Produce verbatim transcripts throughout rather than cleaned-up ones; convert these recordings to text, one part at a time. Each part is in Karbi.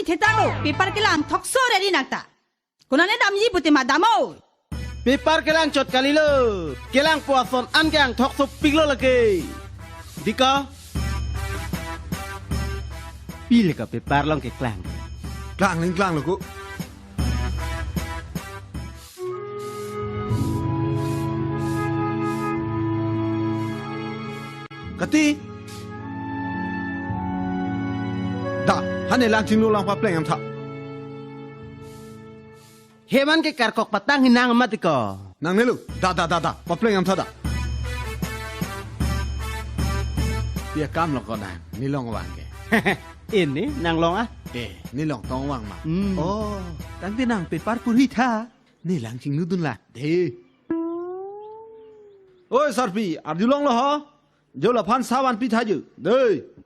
Thetanglo, paper kelang thokso ready nangta. Konane damji pute ma dam-o. Paper kelang chot kalilo. Kelangpo ason an ke angthok sopiklo lake. Diko. Pil ko paper along keklang. Klang ling klanglo ko. Kati. Da, hane Langchinglu along papleng amtha. Heman ke karkok patang hinang amat ko. Nangnelo, da, da, da, da, papleng amtha da. Dia kam lo ko nang, nelong vang ke. Ini nanglong ah. Eh, nelong tong vang ma. Hmm. Oh, tangte nang paper purhi tha. Ne Langchinglu dunla. De. Oi, sarpi, arjulonglo ho. Jo laphan savan pitha jo. Dei.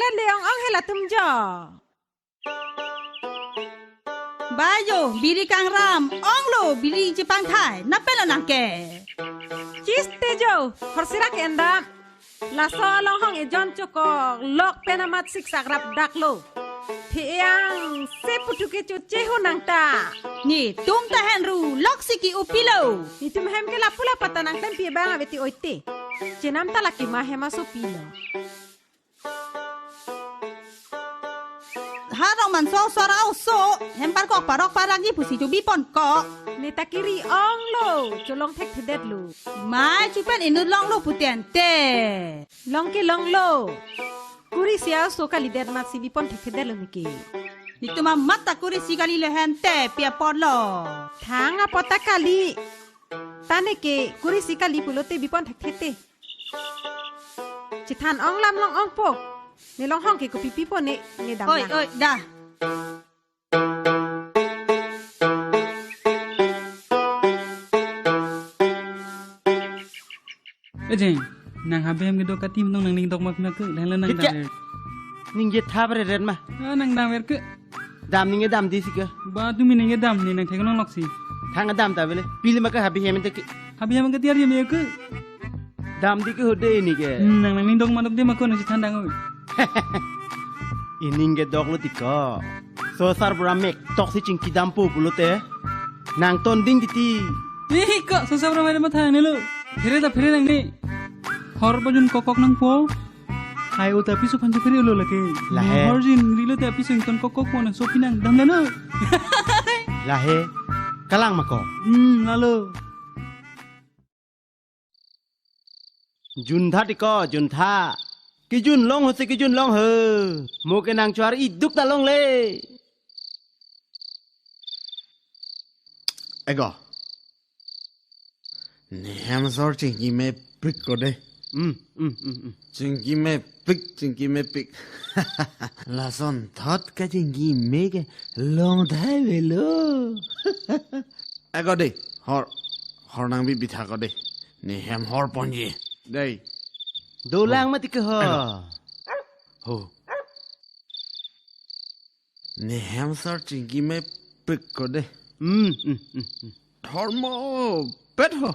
Leong ong hela tum jo. Bayo, biri kangram, onglo, biri chepangthai, napelo nangke. Chiste jo, horsirak endam. Laso along hong ejon chokok, lok pen amat siksak rapdaklo. Thiang, se putu ke choche ho nangta. Netum ta henru, lok si ki-upilo. Netum hem ke lapu lapata nangtempi abang ave ti oite. Chenam ta lake ma hem asopilo. Harong manso sora oso, hem parkok parok paragi pusi chubi ponkok. Neta kiri onglo, cholong thekthedetlo. Mai chupen inut longlo putente. Long ke longlo. Kuri si aoso kalidet mat si bipon thekthedetlo neke. Netum amat ta kuri si kali lehente, pi apotlo. Thang apot ta kali. Ta neke kuri si kali pulote bipon thekthete. Chethan ong lam long ongpo. Ne long hong ke kopi pipo ne, ne dam oi, lang. Oi, da. Ejeng, nang habe hem kedo kati menong nang ning dok mak mak ke, leng leng nang Git ya. Dam. Ning je tha bre ren ma. Ah, nang dam ver ke. Dam ning e dam di si ke. Ba tumi ning e dam ne nang thek nong lok si. Thang dam ta bele. Pili ma ke habe hem te ke. Habe hem ke tiar ye me ke. Dam di ke hode ni ke. Hmm, nang nang ning dong manok de ma ko nang si thandang oi. Ining ke dok lo ti ko. Sosar bura mek tok si chingki dampo pulote. Nang ton ding titi. Ih ko sosar bura mek ma thang ne lo. Phere ta phere nang ne. Hor bajun kokok nangpo. Hai o ta piso phanji phere lo lake. Lahe. Hor jin rilo ta piso ington kokok po nang sopi nang dam lalo. Lahe. Kalang ma ko. Hmm, lalo. Juntha ti ko, juntha. Kijun long ho se kijun long ho. Mo ke nang chuar iduk ta longle. Ego. Ne hem sor chingki mepik ko de. Hmm, hmm, hmm, hmm. Chingki mepik, chingki mepik. Lason thot ka chingki me ke long thai velo. Ego de, hor, hor nang bi bitha ko de. Ne hem hor ponji. Dei. Dolang mati ke ho. Ego. Ho. Ne hem sor chingki mepik ko de. Hmm, hmm, hmm, hmm. Hor mo pet ho.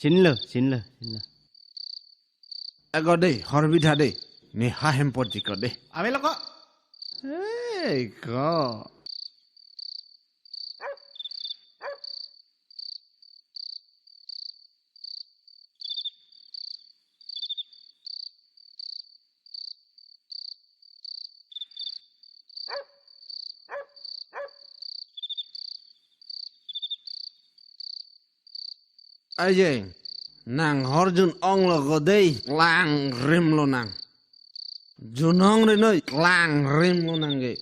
Chinlo, chinlo, chinlo. Ego de, hor bitha de. Ne ha hem pot ji ko de. Ave lo ko. Hey, ko. Ajeng, nang hor jun ong lo ko dei, klang rim lo nang. Jun ong ri noi, klang rim lo nang ke.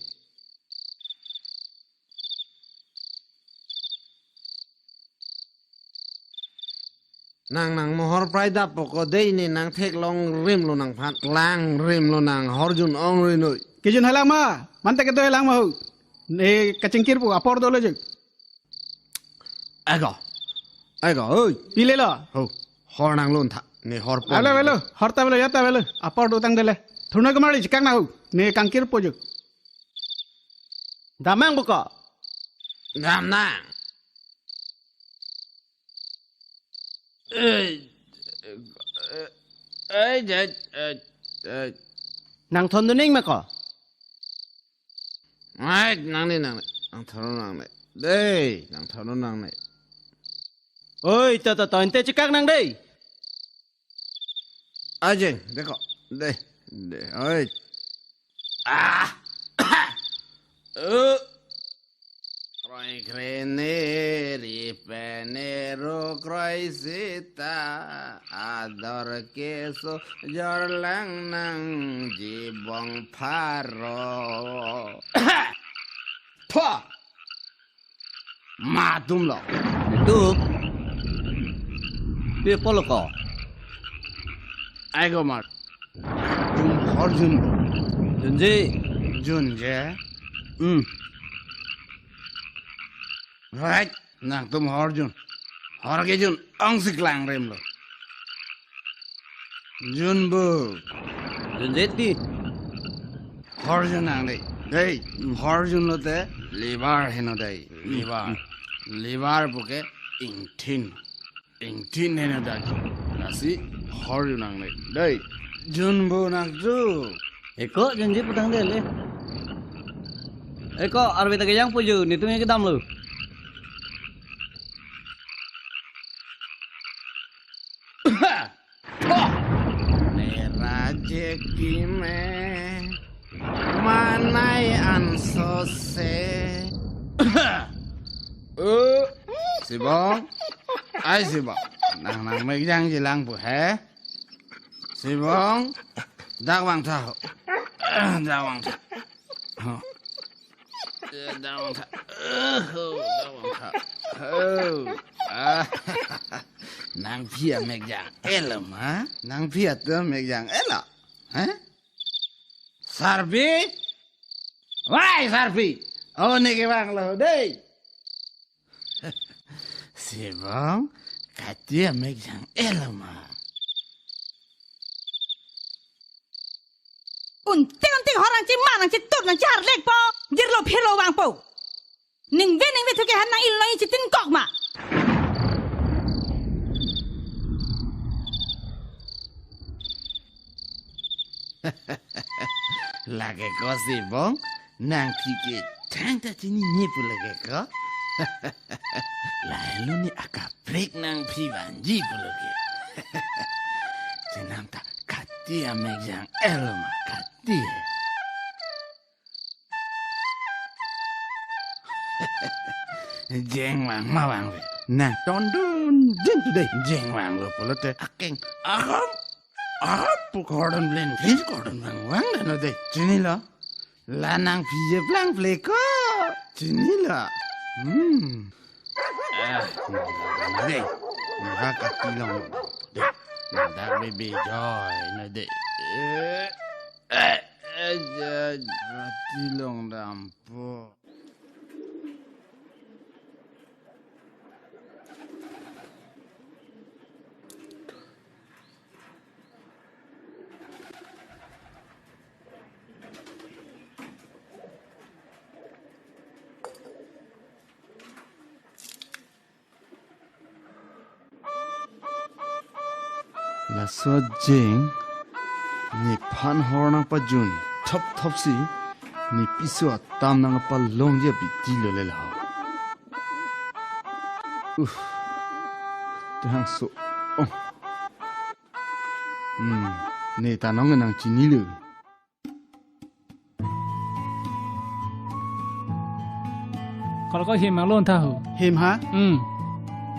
Nang nang mohor prai dap po ko dei ne nang theklong rim lo nang phan. Klang rim lo nang hor jun ong ri noi. Kijun halang ma, mante kedo halang ma ho. Ne kachingkir pu apor dolo jek. Ego. Ego, oi. Pile lo. Ho. Hor nang lun tha. Ne hor pon. Alo, alo. Hor ta velo, ya ta velo. Apor do tang dele. Thurno kemar li chikang na ho. Ne kangkir po jek. Damang buka. Dam nang. Ei, ei, ei, ei, ei. Nang thon duning ma ko? Ai, nang ni, nang ni. Nang thon nang ni. Dei, nang thon nang ni. Oi, to, to, to, ente chikak nang dei. Ajeng, deko. Dei, dei, oi. Ah! Eh. Kroi krene ri pene ro kroi sita ador keso jorlang nang jibong pharo. Thua! Matum lo. Tup. Pi polo ko. Ai ko mar. Jun hor jun. Junji. Junje. Hmm. Right. Nangtum hor jun. Hor ke jun. Ong si klang rim lo. Jun bu. Junjeti. Horjun nang dei. Dei, horjun lote liver heno dei. Liver. Liver puke ingthin. Ingthin heno dei. Lasi horjun nang dei. Dei. Junbo nang ju. Eko junji putang dei le. Eko arve ta kejang puju, netum kedam lo. Mera jeki me manai ansose. Oh, Sibong. Ai Sibong. Nang nang mekjang jilang pu he. Sibong. Dak vangtha. Dak vangtha. Oh. Eh, dak vangtha. Oh, dak vangtha. Oh. Ah. Nangphi amekjang elo ma? Nangphi atum amekjang elo? Hah? Sarpi? Wai Sarpi. Oh, ne kevanglo dei. Sibong, kati amekjang elo ma? Untik untik horang chiman nang chitut nang chiharlek po. Jirlo phirlo vangpo. Ningve ningve thuke han nang ilno ichitin kok ma. Lake ko Sibong, nangphi ke thangta chinine pu lake ko. Lahelo ne akaprek nangphi vanji pulo ke. Chenam ta kati amekjang elo ma kati. Jengvang ma vangve. Nang tondun jeng tu dei. Jengvanglo pulote akeng aham. Aham pu kordon blen. Phi kordon vangvang dano dei. Chinilo. La nangphi je plang pleko. Chinilo. Hmm. Ah, dei. Maka kati long. Dei. Dak bebe joy no dei. Eh, eh, eh, ja, kati long dampo. Laso ajeng, nephan hor nangpajun thop thop si, ne piso atam nangpalongji abidi lo le la. Uh, tehang so, oh. Hmm, ne ta nong nang chinilo. Kol ko him abang lo tha ho. Him ha? Hmm.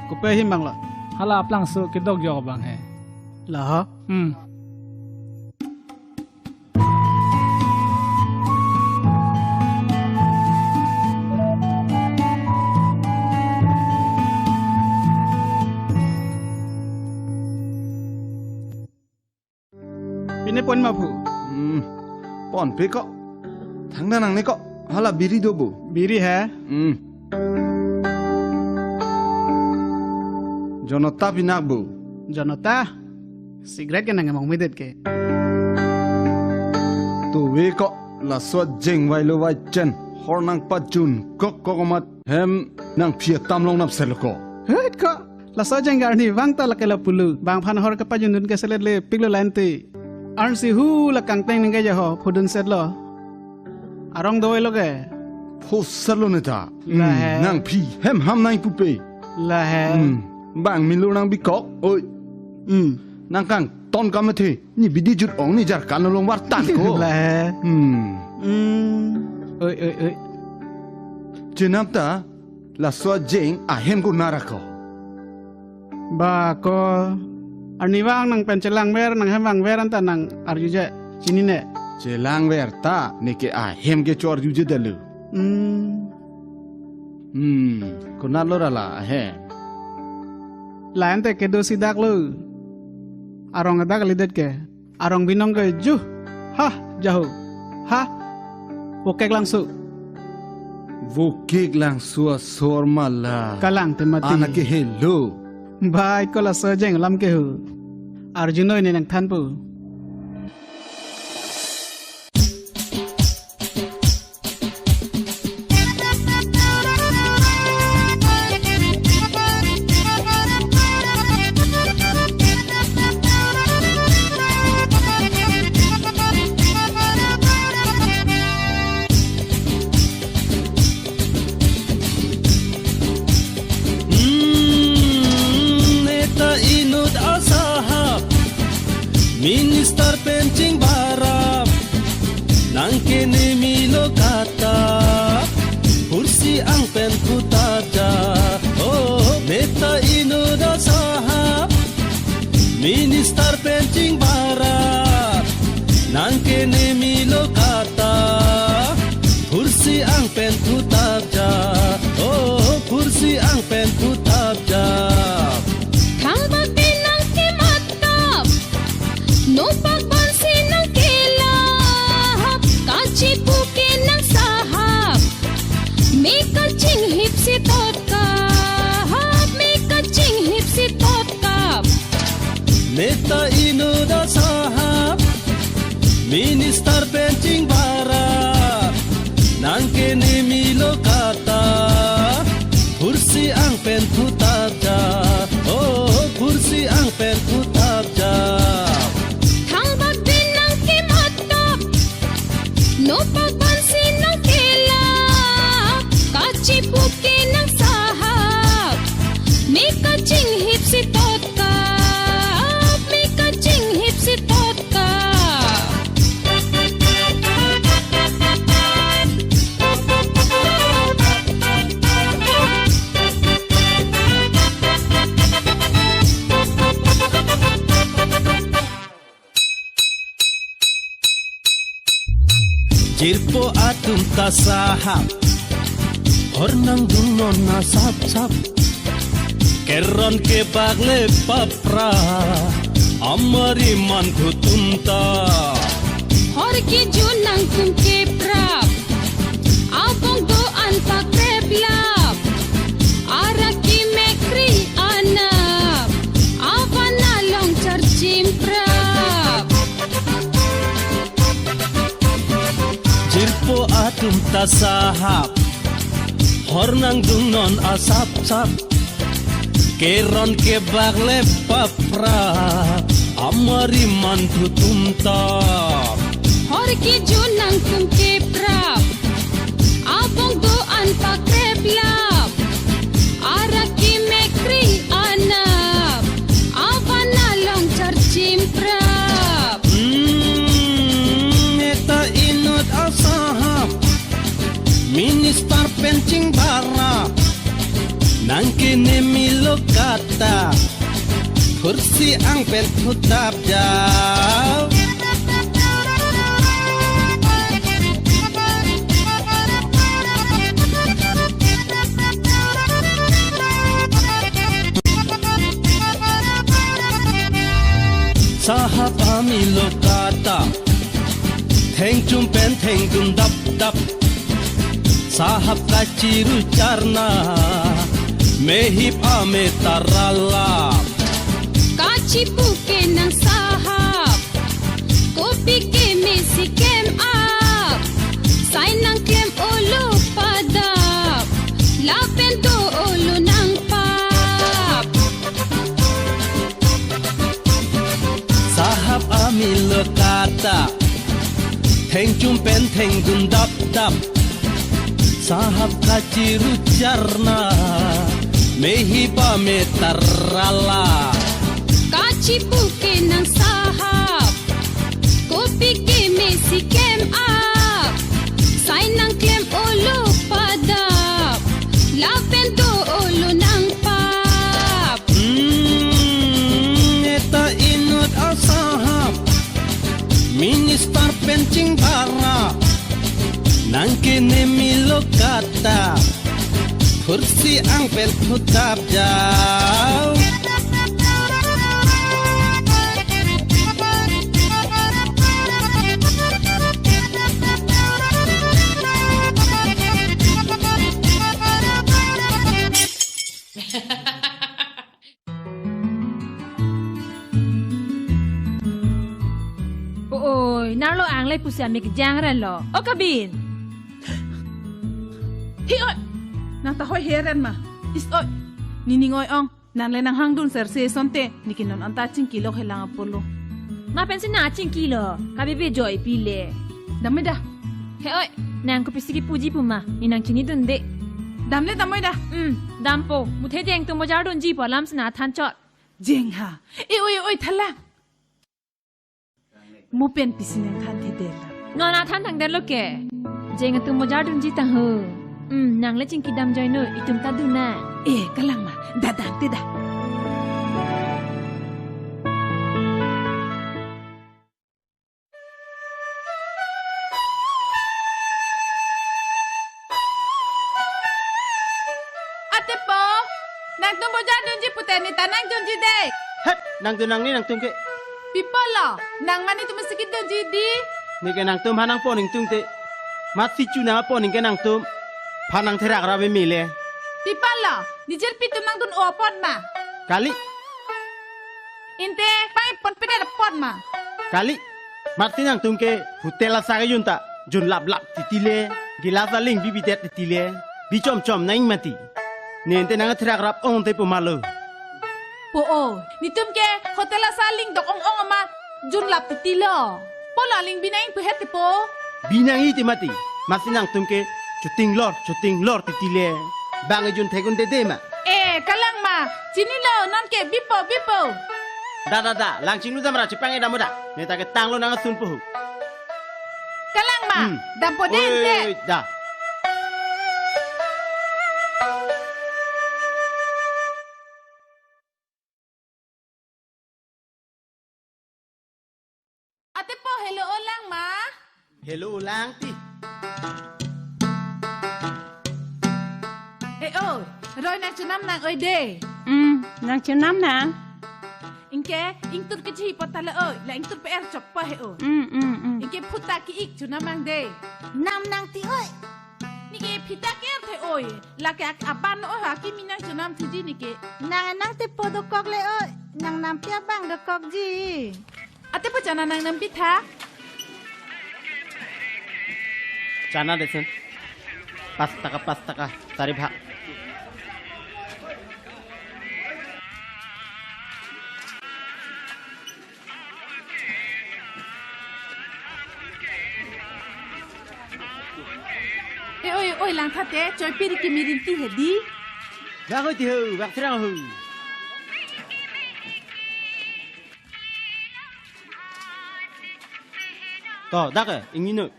Kopi him abang lo? Hala aplangso kedok jok abang he. La ha? Hmm. Pine pon ma phu? Hmm. Ponpe ko. Thangta nangne ko. Hala biri do bo. Biri he? Hmm. Jonota pinak bo. Jonota? Cigarette ke nang emong medet ke. Tove ko laso ajeng vailo vaichen hor nangpajun kok kok amat hem nangphi atam long nap selo ko. Hut ko. Laso ajeng arnivang ta lake lapulo. Bang aphan hor kepajundun ke selet le piklo lante. Arnisi hu la kangteng ningke jaho phudun setlo. Arong doi lo ke. Pho setlo ne ta. La he. Hmm, nangphi hem ham nangpupe. La he. Hmm, bang milur nang bikok. Oi. Hmm. Nang kangton kamathe. Ne bidi jut ong ne jar kan long vartan ko. La he. Hmm. Hmm. Oi, oi, oi. Chenam ta laso ajeng ahem ko nara ko. Ba ko arnivang nang pen chelangver nang hem vangver anta nang arjuje chinine. Chelangver ta neke ahem ke cho arjuje dalu. Hmm. Hmm, konatlo ra la ahem. La ante kedo si dak lo. Arong adak lidet ke. Arong binong ke ju. Ha, jaho. Ha. Vokek Langso. Vokek Langso asor ma la. Kalang te mati. Anak ke helo. Bai ko laso ajeng alam ke ho. Arjunoi ne nangthanpo. Me kachinghip si tot kap, me kachinghip si tot kap. Neta inut asahap, minister pen chingbara, nangke nemilo kata, phursi ang pen thutap ja, oh, phursi ang pen thutap ja. Thangbak bin nangkemat kap, nopak ban si nangkelap, kachipu ke nangsahap. Me kachinghip si tot kap, me kachinghip si tot kap. Jirpo atum ta sahap, hor nangdungnon asapsap. Keron kebak le papra, amari manthu tum ta. Hor kejun nangtum keprap, abong do-an pakreplap. Arak kemekri anap, avan along charchim prap. Jirpo atum ta sahap, hor nangdungnon asapsap. Keron kebak le papra, amari manthu tum ta. Hor kejun nangtum keprap, abong do-an pakreplap. Arak kemekri anap, avan along charchim prap. Hmm, neta inut asahap, minister pen chingbara, nangke nemilo kata, phursi ang pen thutap ja. Sahap amilo kata, thengchum pen thengdun dapdap. Sahap kachiru charna, mehip ame taralap. Kachipu ke nangsahap, kopi ke mesi klem ap. Sai nangklem olo padap, lapen do olo nangpap. Sahap amilo kata, thengchum pen thengdun dapdap. Sahap kachiru charna, mehip ame taralap. Kachipu ke nangsahap, kopi ke mesi klem ap. Sai nangklem olo padap, lapen do olo nangpap. Hmm, neta inut asahap, minister pen chingbara, nangke nemilo kata, phursi ang pen thutap ja. Oi, nanglo angle pusi amik jang ren lo. O kabin. Hi oi. Nang ta hoi heren ma. Is oi. Nining oi ong. Nang le nanghangdun serse sonte. Niki non anta chingkilo helang apolo. Ma pensi nang chingkilo. Kabibe joy pile. Dam oi da. He oi. Nang kopisi kipuji puma. Ne nang chinidunde. Damle dam oi da. Hmm, dampo. Muthe jeng tum bojar dunji pu alam si nang than chot. Jeng ha. E oi oi thala. Mo pen pisi nang than thedetlo. Non nang than thangdetlo ke. Jeng atum bojar dunji tang ho. Hmm, nang le chingki dam joy noi, itum ta dun nang. E, kalang ma, da dam te da. Atepo, nangtum bojar dunji pute ne ta nangdunji de. Het, nangdun nangne nangtum ke. Pi apotlo, nang mane itum si kedunji di. Neke nangtum ha nangpo ningtung te. Mat si chu nangpo ningke nangtum. Phan nangtherak rap meme le. Tipan lo, nijirpi atum nangdun-o apot ma? Kali. Ante pang-ipon pedet apot ma? Kali. Mati nangtum ke hotel asak kejun ta junlaplap titi le. Gilas aling bibidet titi le. Bi chomchom nang mati. Ne ante nangtherak rap ong te pu ma lo. Po-o, netum ke hotel asak aling dok ong-ong amat junlap titi lo. Po lo aling bi nang-i pu het te po. Bi nang-i te mati. Masi nangtum ke chutinglor, chutinglor titi le. Bang kejun thek-un dede ma? Eh, kalang ma. Chinilo, non ke bipo, bipo. Da, da, da. Lang chinglu damra chepang-e dam o da. Ne ta ke tanglo nang asun po ho. Kalang ma. Hmm. Dampo den te. Oi, da. Ate po, helo o lang ma. Helo o lang ti. Eh, oi, roi nangchonam nang oi de. Hmm, nangchonam nang. Anke, ingtur keji po ta lo oi, la ingtur pe-er chokpo he o. Hmm, hmm, hmm. Anke phuta ke-ik chonam nang de. Nam nang ti oi. Neke phuta ke-er the oi. Lake ak aban oi ha kimi nangchonam thuji neke. Nang nang te po dokok le oi. Nang nampi abang dokokji. Ate po chana nang nampi tha. Chana desen. Pas taka, pas taka. Sari bhag. Eh, oi, oi, langtha te, choi piri kimi rinti hedi. Bak oi ti ho, bak therang ho. To, dak eh, ingni noi.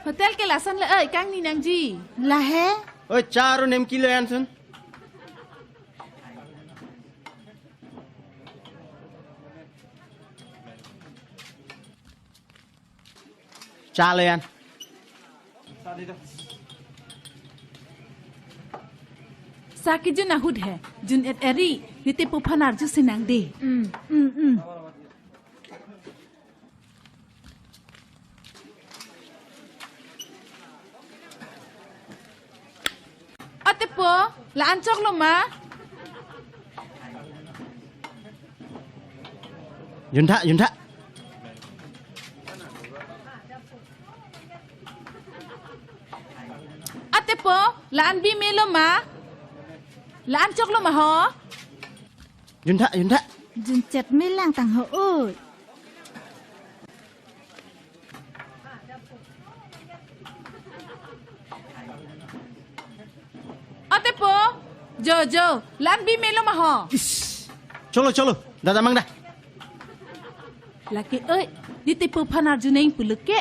Hotel ke lason le, oi, kangni nangji. Lahe? Oi, cha ro nemki lo-an sun. Cha lo-an. Sa kejun ahut he, jun-et eri, nete po aphan arjusi nang de. Mm, mm, mm. Ate po, la-an choklo ma? Juntha, juntha. Ate po, la-an bi melo ma? La-an choklo ma ho? Juntha, juntha. Junchet melang tang ho oi. Ate po, jo, jo, la-an bi melo ma ho? Ish. Cholo, cholo, dada mang da. Lake oi, nete po aphan arju nang pulo ke.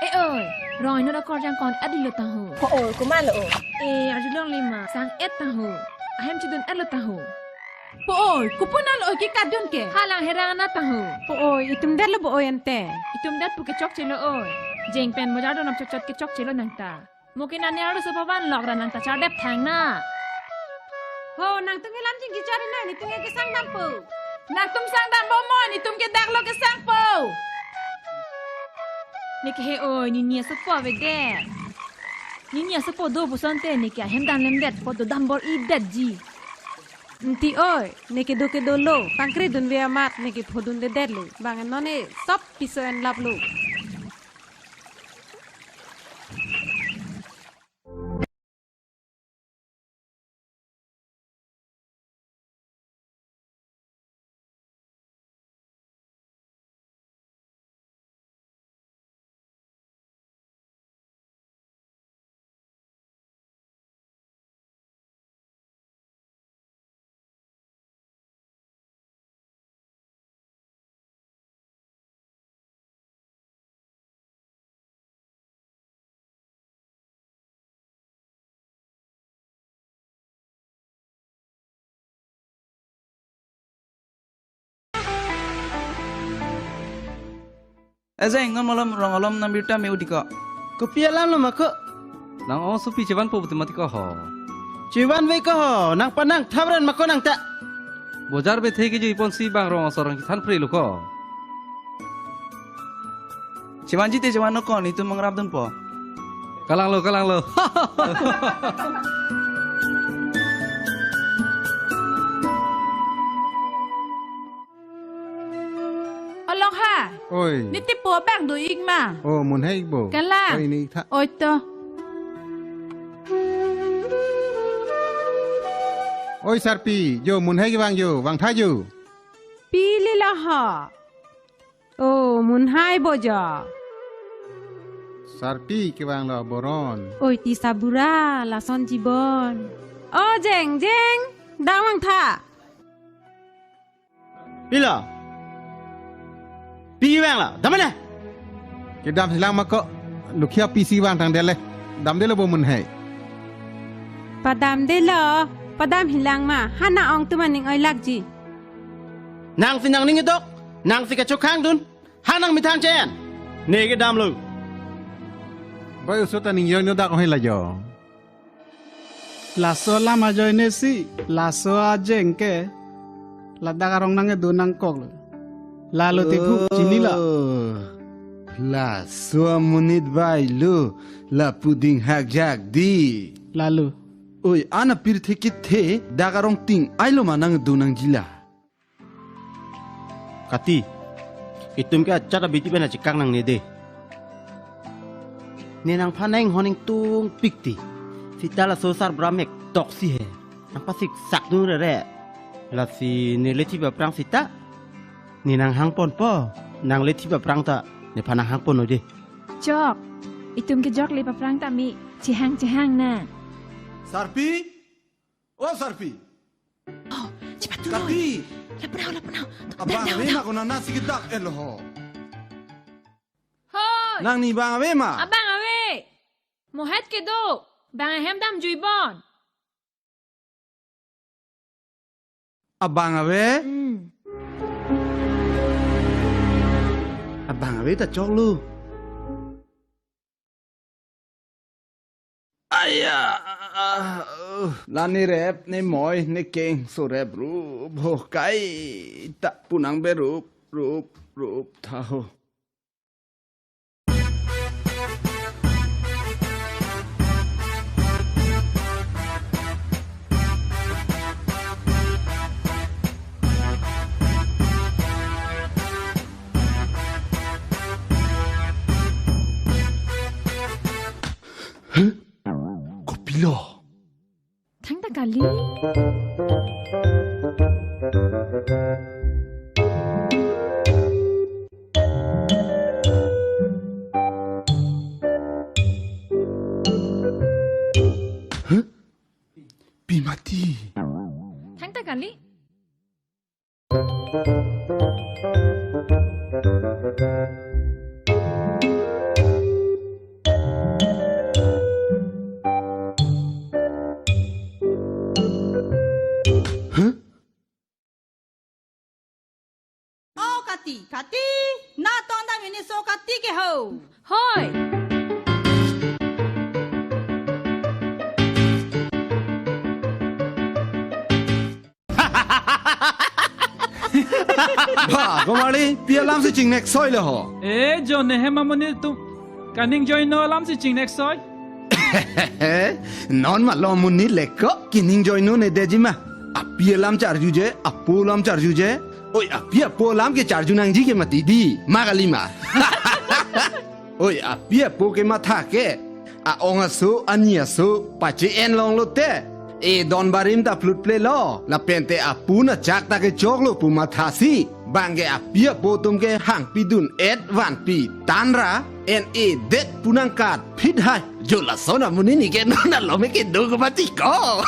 Eh oi, rong inut akorjang ko-an adilo ta ho. Po oi, komatlo o? Eh, arjulongle ma, sang-et ta ho. Ahem chedun-etlo ta ho. Po oi, kopi nang oi ke kadun ke? Halang herang na ta ho. Po oi, itum detlo po oi ante. Itum det pu ke chokchelo oi. Jeng pen mojar donam chotchot ke chokchelo nang ta. Mo ke nani arloso pavan lok ra nang ta chardep thang na. Ho, nangtum ke lam chingki chari na, netum ke kesang dampo. Nangtum sang dampo mo, netum ke dak lo kesangpo. Neke he oi, nini asopo avedet. Nini asopo do puson te, neke ahem dam lemdet, po do dam bor-idetji. Nti oi, neke do ke dolo, pangkre dunve amat, neke pho dundedetlo. Bang non e, sop piso enlaplo. Ejeng, non malom rong alom nambirta me-u tiko. Kopi alam lo ma ko? Nang ong sopi chevanpo puti ma tiko ho. Chevanve ko ho, nang panang thamren ma ko nang ta. Bojar bethe kejui ponsi bang rong asor nang chethan phre lo ko. Chevanji te chevan nangkok, netum mangrapdunpo. Kalanglo, kalanglo. Olong ha. Oi. Niti po bang do ik ma. Oh, munhai bo. Kalang. Oi, ni tha. Oi to. Oi, Sarpi, jo munhai kevang jo, vangtha jo. Pili lo ho. Oh, munhai bo jo. Sarpi kevanglo boron. Oi, ti sabura, lason jibon. Oh, jeng, jeng, dang vangtha. Pilo. Pi vanglo, damnang. Kedam hilang ma ko, Lukhia pisi vangtang dele. Damdelo bo munhai. Padamdelo, padam hilang ma, hana ong tuman ning oi lakji. Nangsi nangning idok, nangsi kachokhang dun, ha nang methang chen. Ne kedamlo. Bai uso ta ning joi no dak oi la jo. Laso alam ajoine si, laso ajeng ke, ladak arong nangkedo nangkoklo. Lalo ti phu, chinilo. Oh, laso amonit bai lo, lapu dinghak jak di. Lalo. Oi, ana pirthe kethe, dak arong ting-ai lo ma nangkedo nangji la. Kati, itum ke ajat abidi pen achikang nangne de. Ne nangphan nang hon ingtungpik ti. Sita laso sarbura mek toksi he. Nangpasiksak dun rere. Lasi ne le thip aphrang sita. Ne nanghangponpo. Nang le thip aphrang ta. Nephan nanghangpon noi de. Chok. Itum ke chok le aphrang ta mi. Chehang chehang na. Sarpi? Oh, Sarpi. Oh, cepat turun. Kati. Lapnao, lapnao. Abang ave ma ko nang nasi kedak-etlo ho. Hoi. Nangni bang ave ma? Abang ave. Mohet kedo. Bang ahem damjuibon. Abang ave? Hmm. Abang ave ta choklo. Aya, ah, uh, la nerep, nemoi, nekeng, sorep rup, ho kai, ta punang be rup, rup, rup, tha ho. Kopilo? Thangta kali. Huh? Pi mati. Thangta kali. Huh? Oh, Kati, Kati, natong dam ini so Kati ke ho. Hoi. Ba, komarli, pi alam si chingnek soi le ho. Eh, jo ne hem amonit atum. Kaningjoino alam si chingnek soi. Non ma lo amonit le ko, kaningjoino ne deji ma. Api alam charjuje, apo alam charjuje. Oi, api apo alam ke charju nangji ke mati di. Ma kali ma. Oi, api apo kematha ke. A-ong aso, ani aso, pache-en longlo te. E don barim ta phlutplelo. Lapen te apun achak ta kechoklo pu mathasi. Bang ke api apo atum ke hangpi dun-et vanpi tanra. En-edet pu nangkat phit hai. Jo lason amonit ni ke non alom kedo ke mati ko.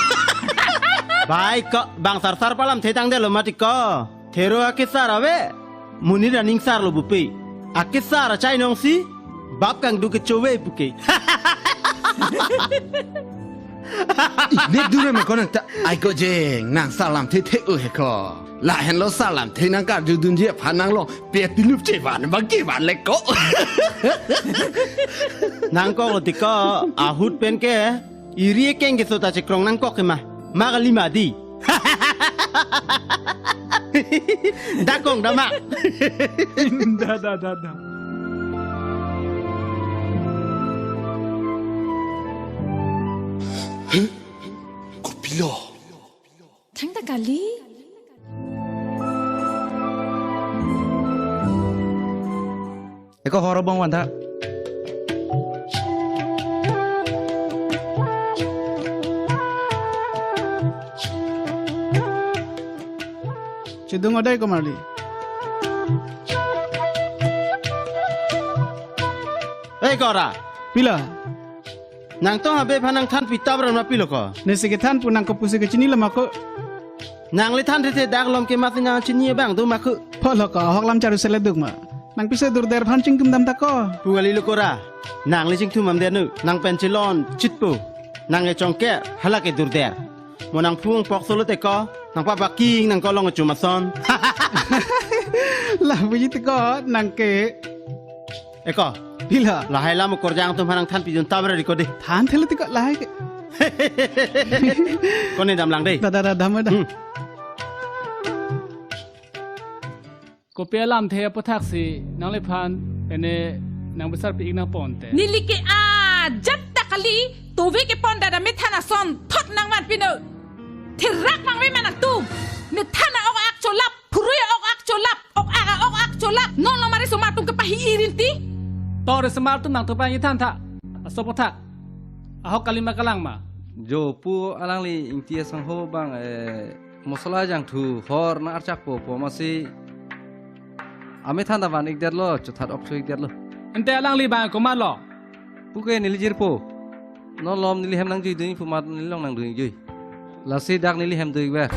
Bai ko, bang sarsar pu alam thetang delo mati ko. Thero akesar ave, monit aning sarlo bupe. Akesar achainong si, bap kangduk kechove puke. Inek dure ma ko nang ta, ai ko jeng, nang salam thethe u he ko. Lahenlo salam the nangkarjudunji aphan nanglo, pe tilup chevan, bang kevan le ko. Nangkoklo ti ko, ahut pen ke, iri ekeng keso ta chekrong nangkok ke ma, ma kali ma di. Dakong dama. Da, da, da, da. Kopilo? Thangta kali. Eko hor abang vantha. Chedung odai komarli. Ei kora. Pila? Nangtum habe aphan nangthan pitap ran ma pilo ko? Nesi kethan pu nang kopusi kechini lama ko. Nangli thanthe the dak lom ke masi nangchini abang do ma ko? Polo ko, ahok lam charu sele duk ma. Nang pise durder aphan chingtum dam ta ko. Pu kali lo kora. Nangli chingtum am der nu. Nang pen chelon chitpo. Nang e chongke hala ke durder. Mo nang phung pok solo te ko. Nang pa baking nang ko long chuma son. La buji te ko nang ke. Eko. Pila? Lahai lam korjang atum aphan nangthan pidun tabra ri ko de. Than thele te ko lahai ke. Ko ne damlang de. Da, da, da, dam, da. Hmm. Kopi alamthe aputhaksi nangliphan ene nang besar pi-ik nangponte. Neli ke ajat ta kali, tove kepon dada methan ason thot nangvan pino. Therak nangve ma nangtum. Methan a-ok ak cholap, phurui a-ok ak cholap, ok ak a-ok ak cholap. Non lo mari somar atum kepahi-i rinti. To risomar atum nangtum pangithan tha. Aso aphuthak. Ahok kali ma kalang ma. Jo pu alangli Ingti asangho abang, eh, mosola jangthu hor nang-archakpo pu amatsi amethan ta van-ik detlo, chothat ok cho-ik detlo. Ante alangli abang komatlo? Puke neli jirpo. Non lom neli hem nangjuidun pu amat neli long nangdun-ik jui. Lasi dak neli hem do-ik ver.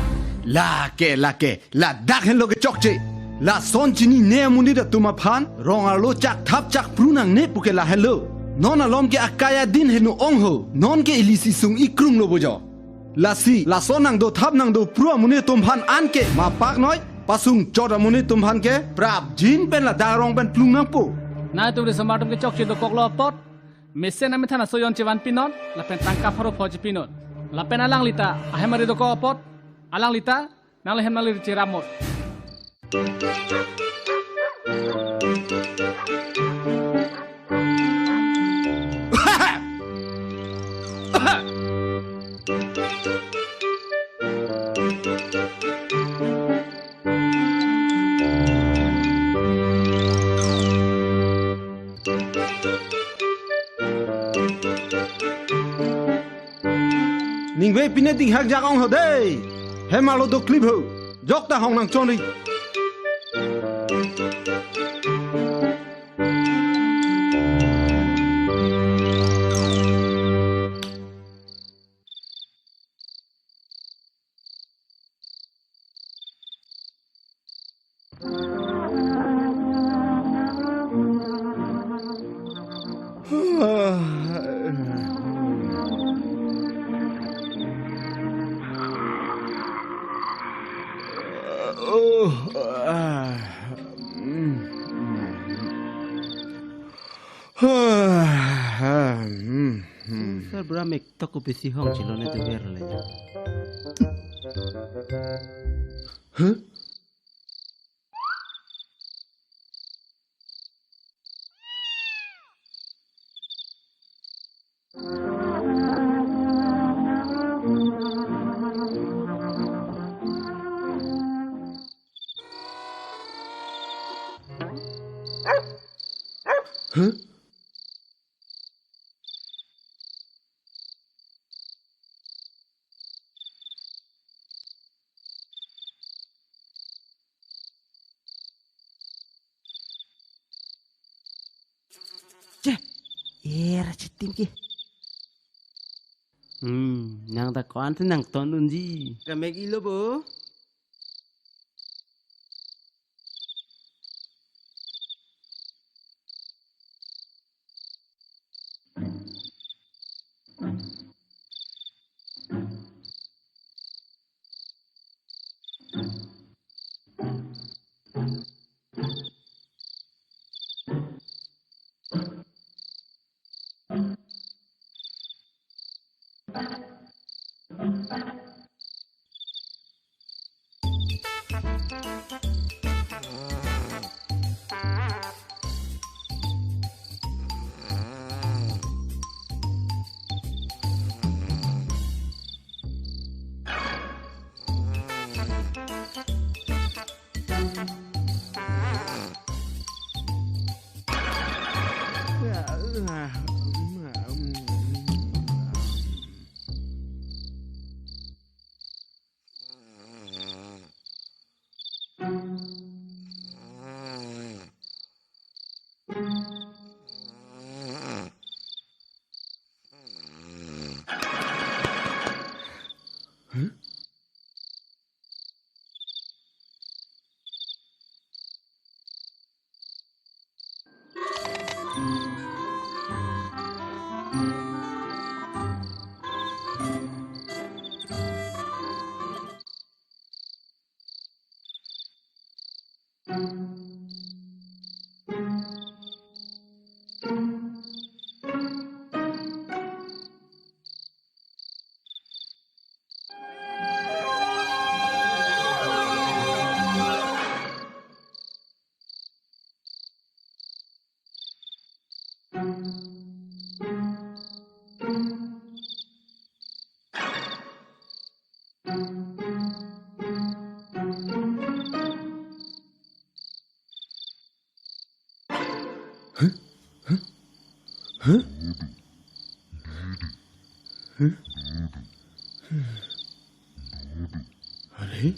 Lake, lake, ladak henlo ke chokche. Lason chinine amonit atum aphan rong arlo chakthap chakphru nangne puke lahenlo. Non alom ke akai adin heno ong ho. Non ke ili sisung ikrung lo bo jo. Lasi, lason nangdothap nangdophru amonit atum aphan anke ma paknoi, pasung chot amonit atum aphan ke prapjin pen ladak arong pen plung nangpo. Nangtum risomar atum ke chokche dokoklo apot, mesen amethan asoyon chevan pinon, lapen tangka pharo pho chepinon. Lapen alangli ta ahem ari dokok apot, alangli ta nangli hem nangli cheramot. Ningve pine dinghak jak ong ho dei. Hem arlo doklip ho. Jok ta hong nangchonri. Sir, bura mek tok ko besi hong chilone tu ber le. Huh? Huh? Che, era chitim ke. Hmm, nang ta ko-an te nangtondunji. Kamek ilo bo. Are,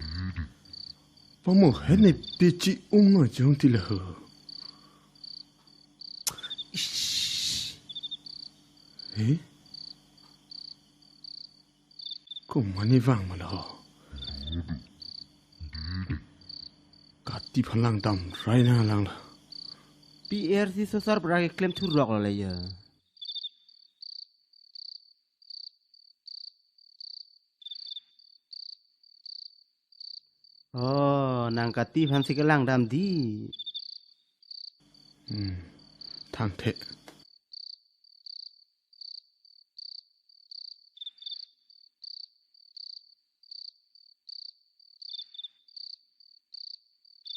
pamohet ne pechi-um ma jong ti la ho. Ish. Eh? Komat ne vang ma lo? Kati aphan langdam rai nanglang lo. P R C sosar bra keklem thurlok lo le ya. Oh, nang Kati aphan si kelang damde. Hmm, thangthe.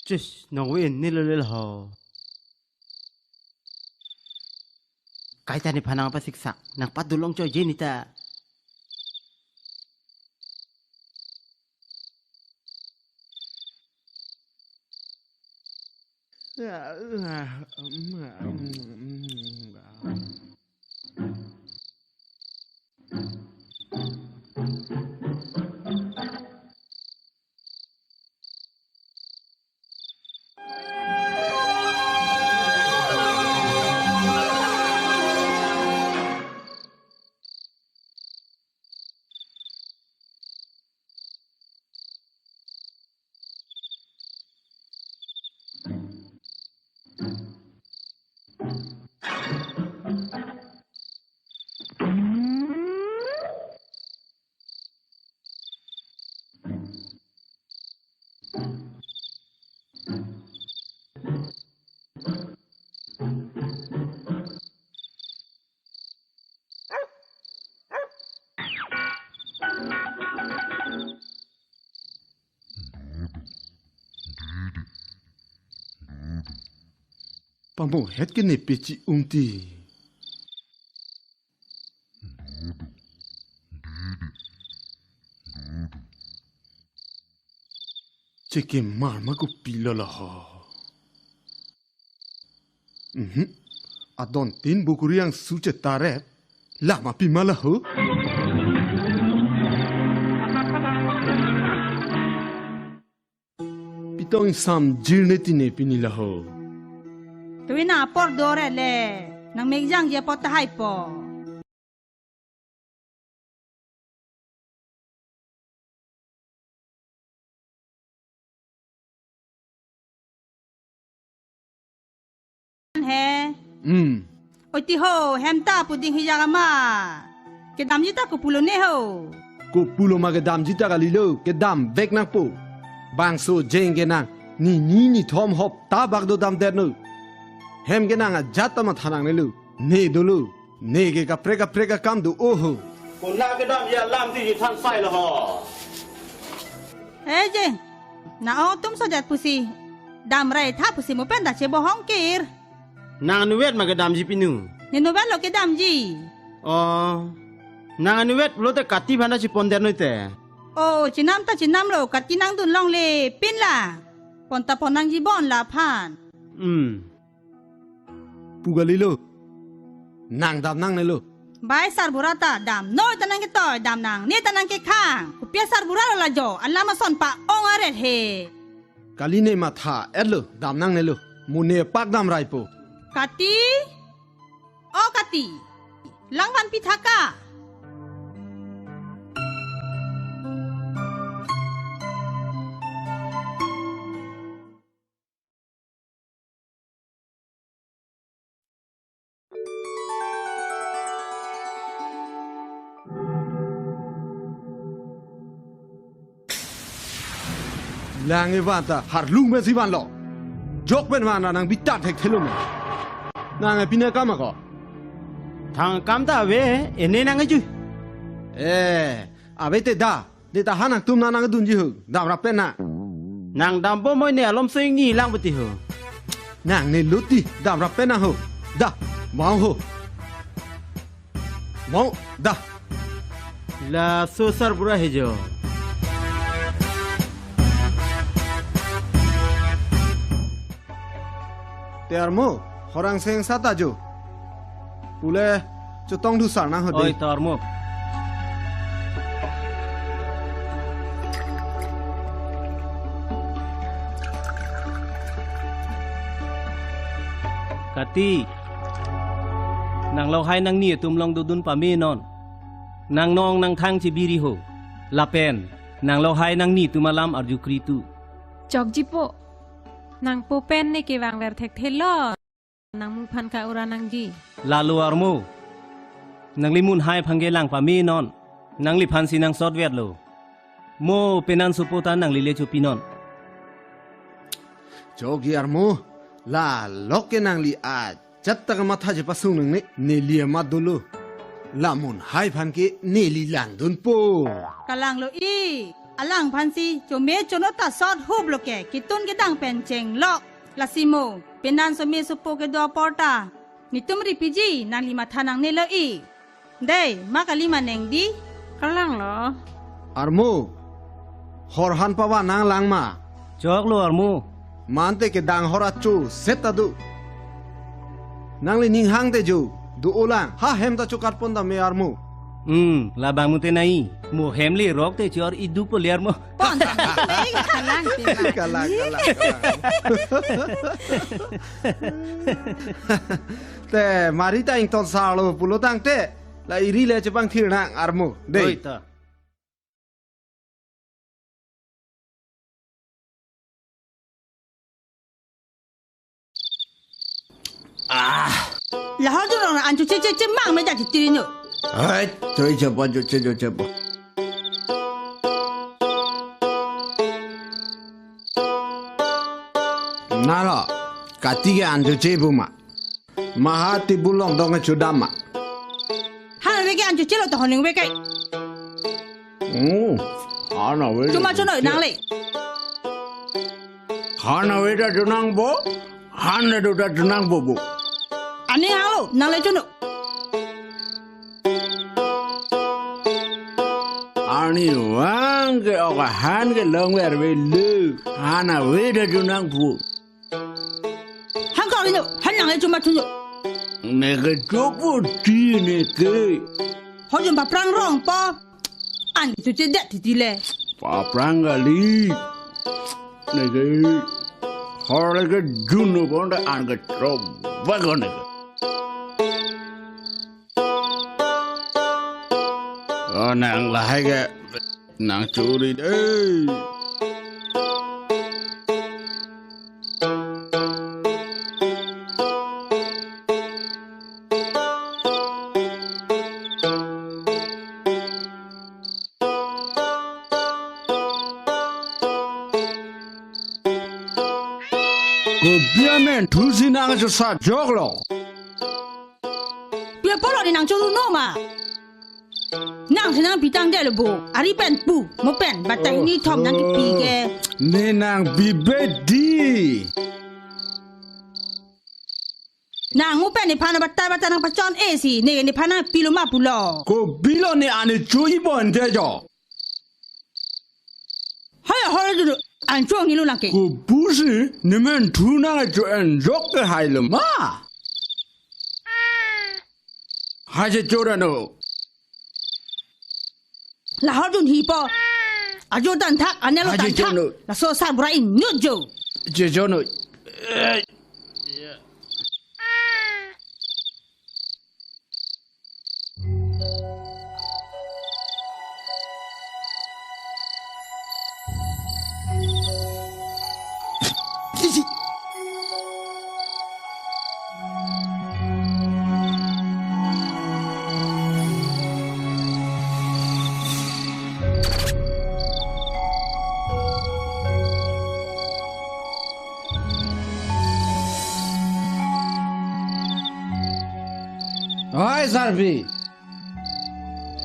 Chis, nang wen ni lele ho. Kaita nephan nangpasiksak, nangpadolong choi je neta. Pamohet ke ne pechi-um ti. Chekemar ma kopi lo la ho. Mhm. Adon tin bukuri angsu chetarep. Lama pima la ho. Pitong ingsam jirne tine pini la ho. Tuina apor dore le. Nang mekjang je apot tahai po. He. Hmm. Oi ti ho, hem ta puding hijak ama. Kedamji ta kopulo ne ho. Kopulo ma kedamji ta kalilo, kedam vek nangpo. Bangso jeng kenang, ni ni ni thom hop ta bak do damdet no. Hem kenang ajat ta matha nangnelo, ne dolo. Ne ke kaprek kaprek akam do oho. Konat kedamji alam ti than sai lo ho. Eh, je. Na o tum sojat pusi. Dam rai tha pusi mo pen ta chebohong kir. Nang anuvet ma kedamji pinu. Ne nuvet lo kedamji. Oh. Nang anuvet pulote Kati aphan ta chepon der noi te. Oh, chenam ta chenam lo, Kati nangdun longle, pin la. Pon ta pon nangji bon la aphan. Hmm. Pu kalilo. Nang dam nangnelo. Bai sarbura ta dam noi ta nangketoi, dam nangne ta nangkekhang. Kopi asarbura lo la jo, alam ason pa-ong aret he. Kali ne matha etlo, dam nangnelo. Mo ne pak dam raipo. Kati? O Kati. Lang vanpi tha ka. Lang evan ta harlung pensi vanlo. Jok pen van ra nang bitar thekthelo me. Nang epine kam ako. Thang kam ta ave, ene nang eju. Eh, ave te da. Ne ta ha nangtum nang nangdunji ho, damrap pen nang. Nang dampo moi ne alom so ingni lang peti ho. Nangnelo ti, damrap pen nang ho. Da. Mong ho. Mong, dah. Laso sarbura he jo. Te armo, horang seng sata jo. Pule chotong dusar nang hode. Oi, to armo. Kati. Nang lo hai nangni atum along dodun pame non. Nang nong nang thang chebiri ho. Lapen nang lo hai nangni atum alam arju kri tu. Chokji po. Nangpo pen ne kevang ver thekthe lo. Nangmu aphan ka-ura nangji. Lalo armo. Nangli mun hai aphan ke lang pame non. Nangliphan si nangsot vet lo. Mo penan sopo ta nangli le chopi non. Chokji armo. La lok ke nangli a chat ta kamatha chepasung nangne, neli amat dolo. La mun hai aphan ke neli langdunpo. Kalang lo i, alang aphan si chome chono ta sot hup lo ke, ketun kedang pen chenglok. Lasi mo, penan some sopo kedo apor ta netum ripiji, nangli matha nangne lo i. Dei, ma kali ma neng di? Kalang lo. Armo, hor han pavan nang lang ma? Chok lo armo. Mante kedang hor acho set adu. Nangli ning hang te jo, do-o lang, ha hem ta chokat pon tame armo. Hmm, labang mute nai, mo hem le rok te chor idu po le armo. Pon tame kalang te ma. Kalang, kalang, kalang. Te, mari ta ington sar lo pulo tangte, la iri le chepangthir nang armo. Dei. Oi ta. Ah. Lahor jurong an chu che che che mang me ja ti tiri no. Ai, choi che pa chu che chu che pa. Nalo, kati ke an chu che pu ma. Maha tibulong dong ke chudam ma. Hana veke an chu chelo to honing veke. Hmm. Hana ve. Chuma chuno nang le. Hana ve ta chunang bo. Hana do ta chunang bo bo. Ani halo nang le chuno. Ani vang ke oka han ke long ver ve le. Hana ve ta chunang bo. Hangkang inyo, hanang e chuma chunyo. Neke chopo ti neke. Hojum paprang rong po. An tu che det titi le. Paprang kali. Neke. Hor ke juno konda an ke chop bagon neke. Oh, nang lahai ke. Nang churi dei. Kopi amen thusi nang chosat jok lo. Pia polo ni nang churu no ma. Nang thenang pitang delo bo. Ari pen pu. Mo pen. Batai ni thom nang kipi ke. Ne nang bibe di. Nang mo pen ni phana batai batai nang pachon e si. Ne ni phana pilo ma pulo. Kopilo ne ani chui bon de jo. Haya hore dulu. An chuang ni lu nang ke. Kopusi ne men thu nang cho en jok ke hai lo ma. Haje chora no. Lahor dun hi po. Ajo dan thak, anelo Haje dan thak. Chono. Laso sarbura inut jo. Je jono. Eh. Oi, Sarpi.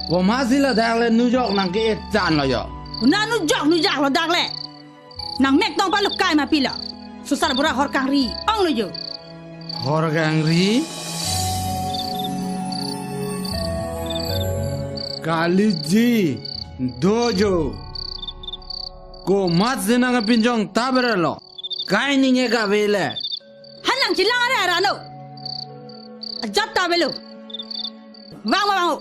Komatsi ladak le nujok nang ke-et chan lo jo. Kona nujok nujak lo dak le. Nang mek tong palu kai ma pilo. Laso sarbura hor kangri ong lo jo. Hor kangri? Kaliji, dojo. Komatsi nangpinchong ta berlo. Kai ningje kave le. Han nangchelang are arano. Ajat ta avelo. Vang, vang, vang.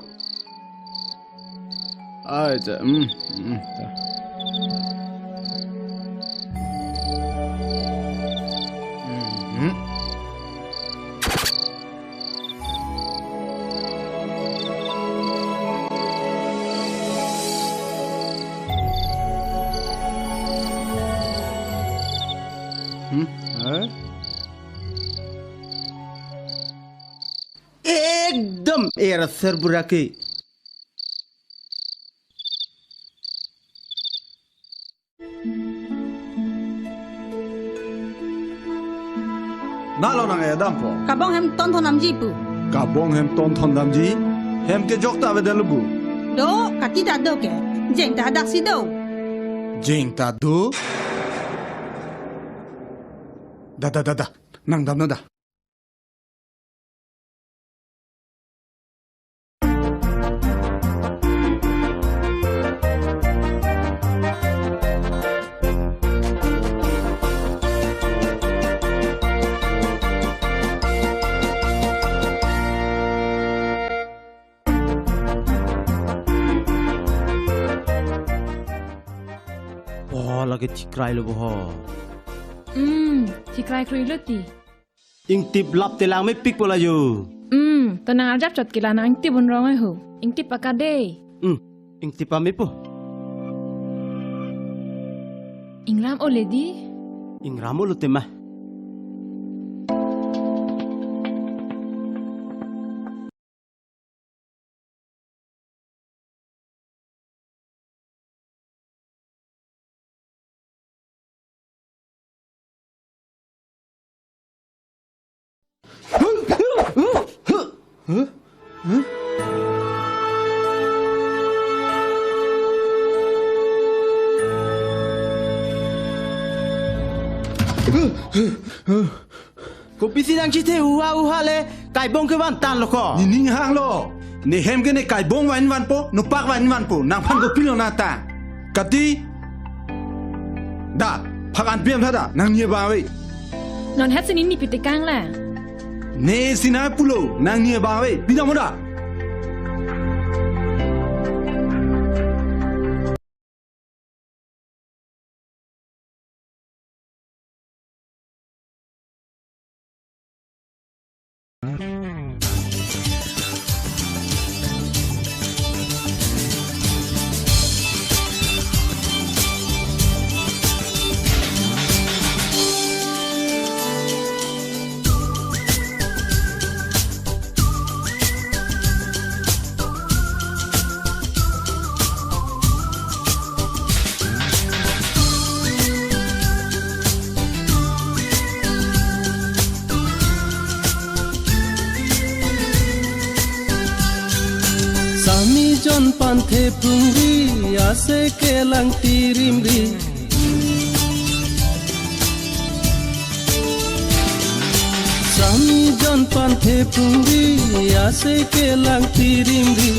Ai, ja, mm, mm, ja. Mm, mm. Hmm? Eh? Ekdom er ser burake. Nalo nang-edampo. Kabong hem ton thondamji pu. Kabong hem ton thondamji. Hem kejok ta avedet lo pu. Do, kati ta do ke. Jeng ta daksi do. Jeng ta do. Da, da, da, da. Nang damnon da. Oh, lake thikrai lo bo ho. Hmm, thikrai kroi lo ti. Ingtip lap te lang mepik po la jo. Hmm, to nang arjap chot ke la nang ingtip un rong ai ho. Ingtip aka de. Hmm, ingtip ame po. Ingram o le di. Ingram o lo tema. Kopisi nang chithe uha uha le kaibong kevan tan lo ko. Ne ning hang lo. Ne hem ke ne kaibong van vanpo, nopak van vanpo, nangphan kopilo nang ta. Kati. Da, phak an piam tha da, nangji abang ave. Non het si ne nipi tekang la. Ne si nang pulo, nangji abang ave, pidam ho da. Sami jon panthe pungri, ase kelang tirimri. Sami jon panthe pungri, ase kelang tirimri,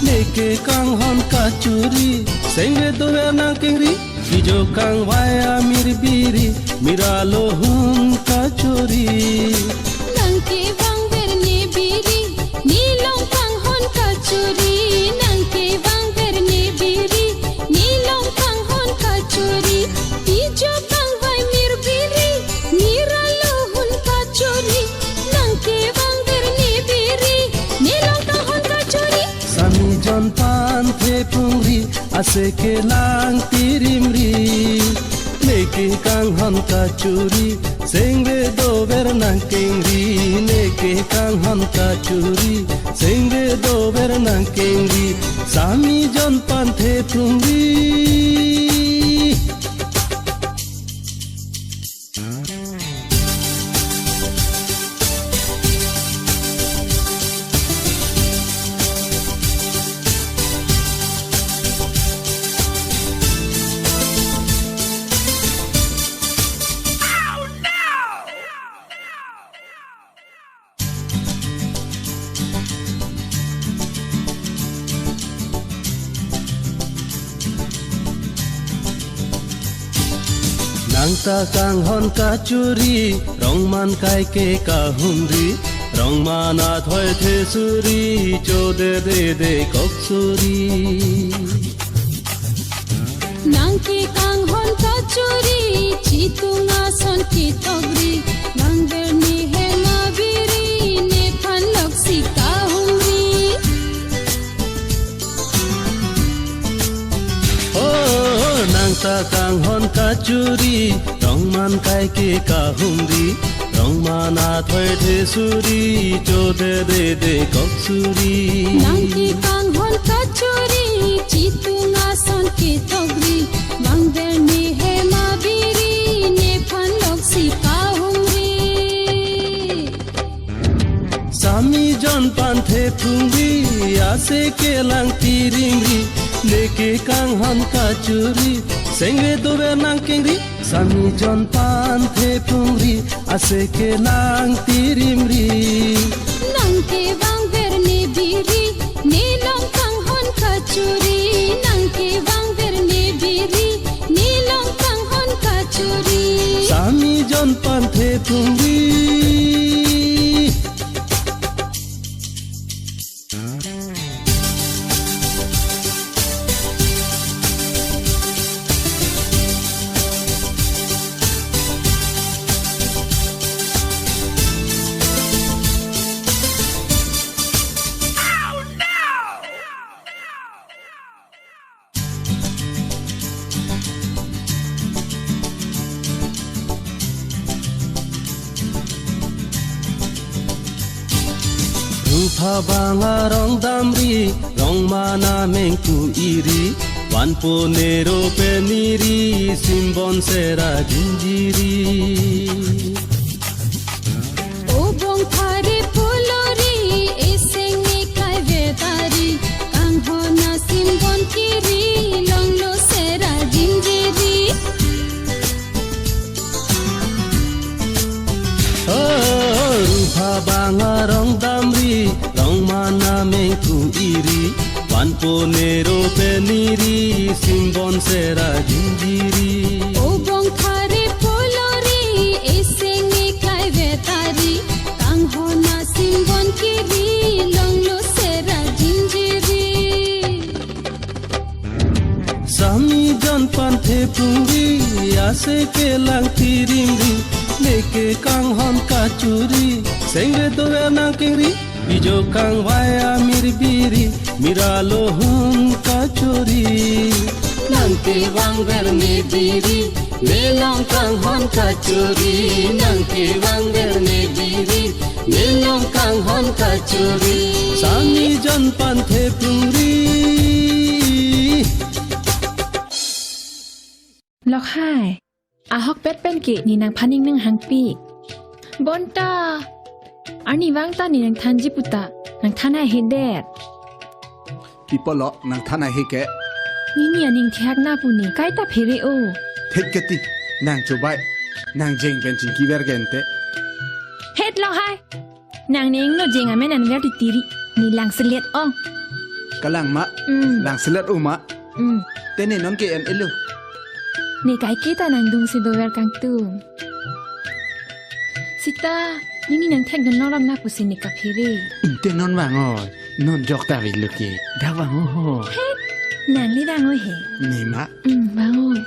neke kanghon kachuri, sengve dover nangkengri, ijo kangvai amir biri, mir alohun kachuri. Nangkevang ver ne biri, nelong kanghon kachuri, nangkevang ver ne biri, nelong kanghon kachuri, ijo kangvai mir biri, mir alohun kachuri, nangkevang ver ne biri, nelong kanghon kachuri. Sami jon panthe pungri, ase kelang tirimri, neke kanghon kachuri, sengve dover nangkengri, neke kanghon kachuri, sengve dover nangkengri, sami jon panthe pungri. Nang ta kanghon kachuri, rong man kaike kahumri, rong man athoi the suri, chodedede kok suri. Nang ke kanghon kachuri, chitung ason ketokri, bang berni hema biri, nephan loksi kahumri. Oh, nang ta kanghon kachuri, rong man kaike kahumri, rong man athoi the suri, chodedede kok suri. Nang ke kanghon kachuri, chitung ason ketokri, bang berni hema biri, nephan loksi kahumri. Sami jon panthe phungri, ase kelang tirimri, neke kanghon kachuri, sengre dover nang kengri. Sami jon panthe phungri, ase kelang tirimri. Nang ke bang berni biri, nelong kanghon kachuri, nang ke bang berni biri, nelong kanghon kachuri. Sami jon panthe phungri. Rupha bang arong damri, rong man ameng ku iri, vanpo nero peniri, simbon sera jinjiri. Obong phare pholori, eseng neklai vetari, kanghon asimbon kiri, longlo sera jinjiri. Oh, rupha bang arong damri, rong man ameng ku iri, vanpo nero peniri, simbon sera jinjiri. Obong phare pholori, eseng neklai vetari, kanghon asimbon kiri, longlo sera jinjiri. Sami jon panthe phungri, ase kelang tirimri, neke kanghon kachuri, sengre dover nang kengri. Bijo kangvai amir biri, mira lohun kachuri. Nang ke bang berni biri, nelong kanghon kachuri. Nang ke bang berni biri, nelong kanghon kachuri. Sami jon panthe phungri. Lokhai. Ahokpet pen ke ne nangphan ning nanghangpi. Bonta. Arnivang ta ne nangthanji puta, nangthan haihedet. Pi apotlo nangthan haihe ke? Nini aning thek na pu ne kaita phere o. Thek ke ti, nang chobai. Nang jeng pen chingki ver ke ente. Het Lokhai. Nang ne ingno jeng amen anver titiri. Ne langselet ong. Kalang ma. Mm. Langselet o ma. Mm. Te ne non ke en-elo. Ne kaike ta nangdungsi dover kangtung. Sita, nini nangthekdun longrap na pusi ne kaphere. Inte non vang oi. Non jok ta avelo ke. Dak vang o ho. He, nangli vang oi he. Ne ma. Hmm, vang oi.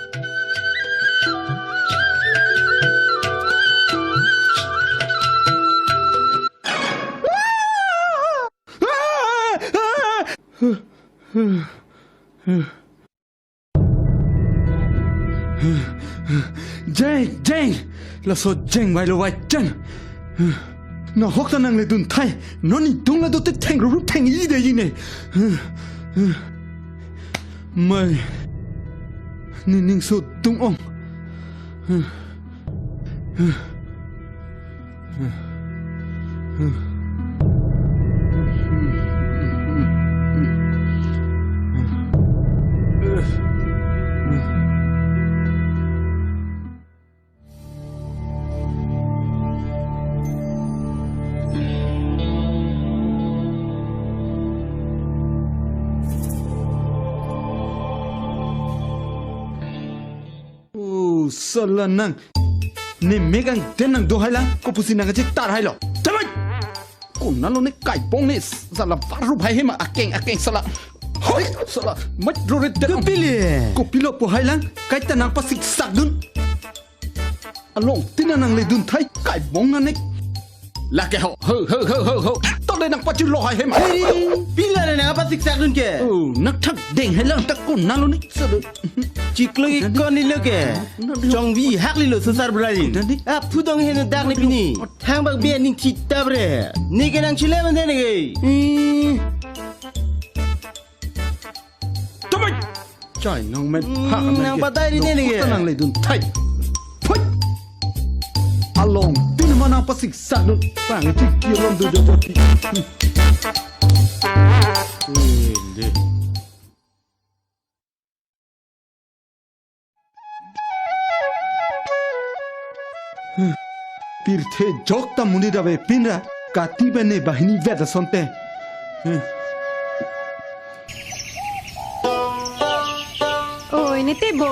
Jeng, jeng! Laso jeng vailo vai chen. Nahok ta nangle dunthai, non nidung la dote thengrup thengji de ji ne. Mai, ne ningso dung ong. Sala nang. Ne mek angden nang do hai lang. Kopusi nang kachetar hai lo. Teboi. Konatlo ne kaibong ne sala varu bhai hema akeng akeng sala. Hoi sala. Mat roret de. Kopilo. Kopilo pu hai lang. Kaita nang pasiksak dun. Along tina nang le dun thai kaibong na nek. Lake ho, ho, ho, ho, ho, ho. To de nang pachu lo hai hem. Pila ne nang pasiksak dun ke? Oh, nang thak deng hai lang ta konatlo ne. Sebe. Chiklo ikon ni lo ke. Chongvi hak lilo susar brai. Tadi. Ah, pudong heno dak ni pini. Hang bak bia ning chita bre. Ni ke nang chile mande ni ke. Hmm. Teboi. Chai nang met. Hmm, ha, nang nang ke. Patai di ne ni ke. Nang le dun thai. Put. Along tin ma nang pasiksak dun. Pang ti kiron du du du. Eh, de. Pirthe jok ta monit ave pinra kati bene banghini vet asonte. Oi, ne te bo.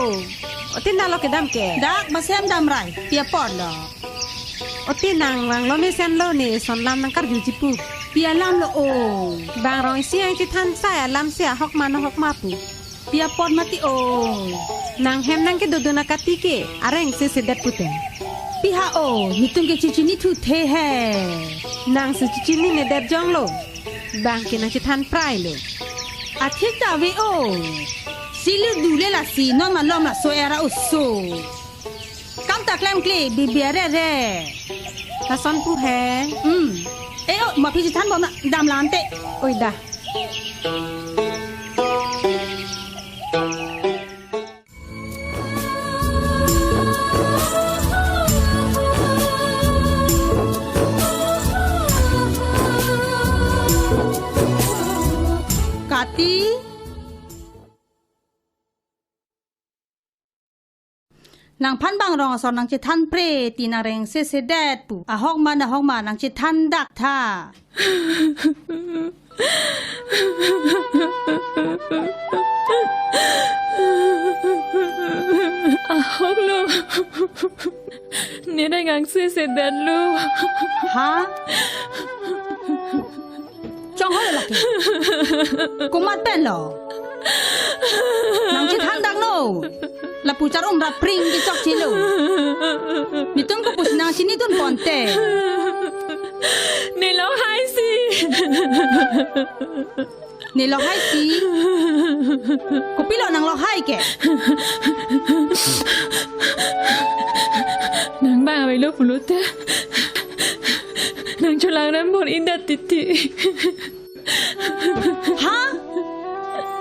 Ote nalo kedam ke? Dak masem damrai. Pi apot lo? Ote nang vanglo mesenlo ne son lam nang karju chipu. Pi alam lo o? Bang rong isi ang chethan sai alam si ahok ma ahok ma pu. Pi apot mati o? Nang hem nang kedodun akati ke areng sesedet pute. Pi ha o, netum ke chechinithu the he. Nang si chechinine det jonglo. Bang ke nang chethan prai lo. Athik ta ave o. Silu dule lasi non malom laso era oso. Kam ta klemkle bibi arere. Lason pu he. Hmm. E o, ma phi chethan bom na damlante. Oi da. Kati. Nangphan bang rong asor nang chethan pre ti nang reng sesedet pu. Ahok ma ahok ma nang chethan dak tha. Ahok lo. Ne reng ang sesedet lo. Ha? Chonghoi lake. Komat pen lo. Nang chethan dak no. Lapu char um rap pring kechok chelo. Netum kopusi nang chinidun ponte. Ne lo hai si. Ne lo hai si. Kopilo nang lo hai ke? Nang bang avelo pulote. Nang cholang rem bor inda titi. Ha?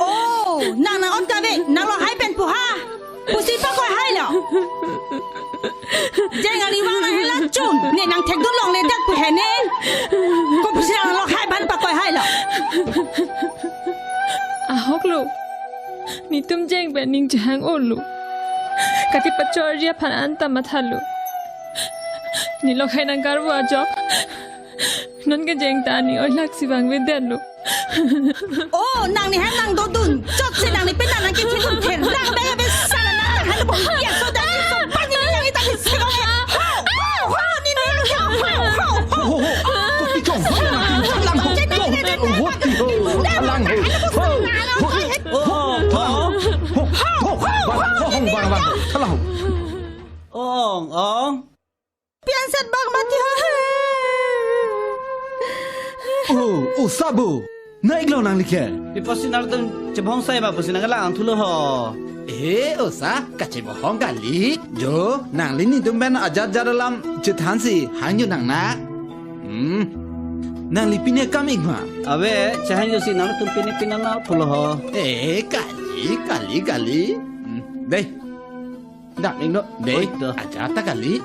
Oh, nang nang ot kave, nang lo hai pen pu ha? Pusi pakoi hai lo. Jeng ali vang nang hela chun, ne nang thekdun longle dak pu he ne. Kopusi nang lo hai ban pakoi hai lo. Ahok lo. Netum jeng pen ning jehang olo. Kati pachorji aphan anta mathalo. Ne lo hai nang karbo ajok. Non ke jeng ta ani oi lak si vangvedet lo. Oh, nang ne hem nang dodun. Chotsi nang ne pen nang kethidun ther. Nang daya be sala nang nang hanu bo. Ya so daya so pani nang ita ni sego. Ho, ho, ho, ni ni ho, ho, ho, ho. Ho, ho, ho. Kopi chong. Lang ho. Ho, ho, ho. Lang ho. Ho, ho, ho. Ho, ho, ho. Ho, ho, ho. Bang, bang, bang, bang. Lang ho. Ong, ong. Pianset bak mati ho. Oh, oh, sabo. Na iklo nang like. Pi apotsi nangtum chebohong sai ma pusi nang kelang thulo ho. Eh, osa, kachebohong kali. Jo, nangli netum pen ajat jat alam chethan si hangjo nang na. Hmm. Nangli pine kam ik ma. Ave, chehangjo si nangtum pine pine na pulo ho. Eh, kali, kali, kali. Hmm. Dei. Dak ning do. Dei, oi, do. Ajat ta kali.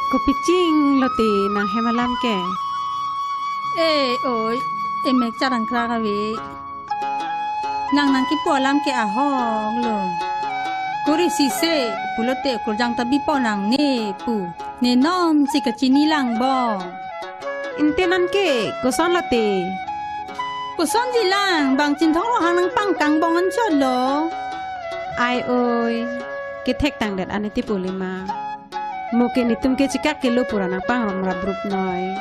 Kopi ching lote nang hem alam ke. Eh, oi, emek charang kra kave. Nang nang kipu alam ke ahok lo. Kuri sise, pulote kurjang ta bipo nang ne pu. Ne non si kachini lang bo. Ante non ke koson lote? Kosonji lang, bang Chinthong Ronghang nangpangkang bong anchot lo. Ai oi, kethek-tangdet an iti pulima. Mo ke netum ke chikak kelo pura nangpangromrap rup noi.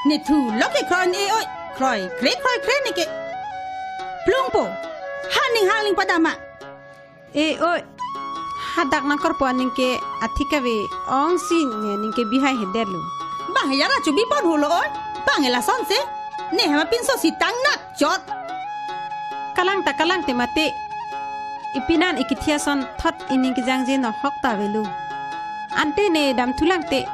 Nethu lo ke kroi, e oi, kroi kre, kroi kre ne ke. Plungpo, ha ning hangling padama. E oi, hadak nangkorpo aning ke athik kave ongsi ne aning ke bihai hedet lo. Bang ya ra chubi pon hulo oi, bang ela sonse, ne hema pinso si tang nak chot. Kalang ta kalang te mate, ipinan ikithia son thot ining kejangje no hok ta avelo. Ante ne damthulang te.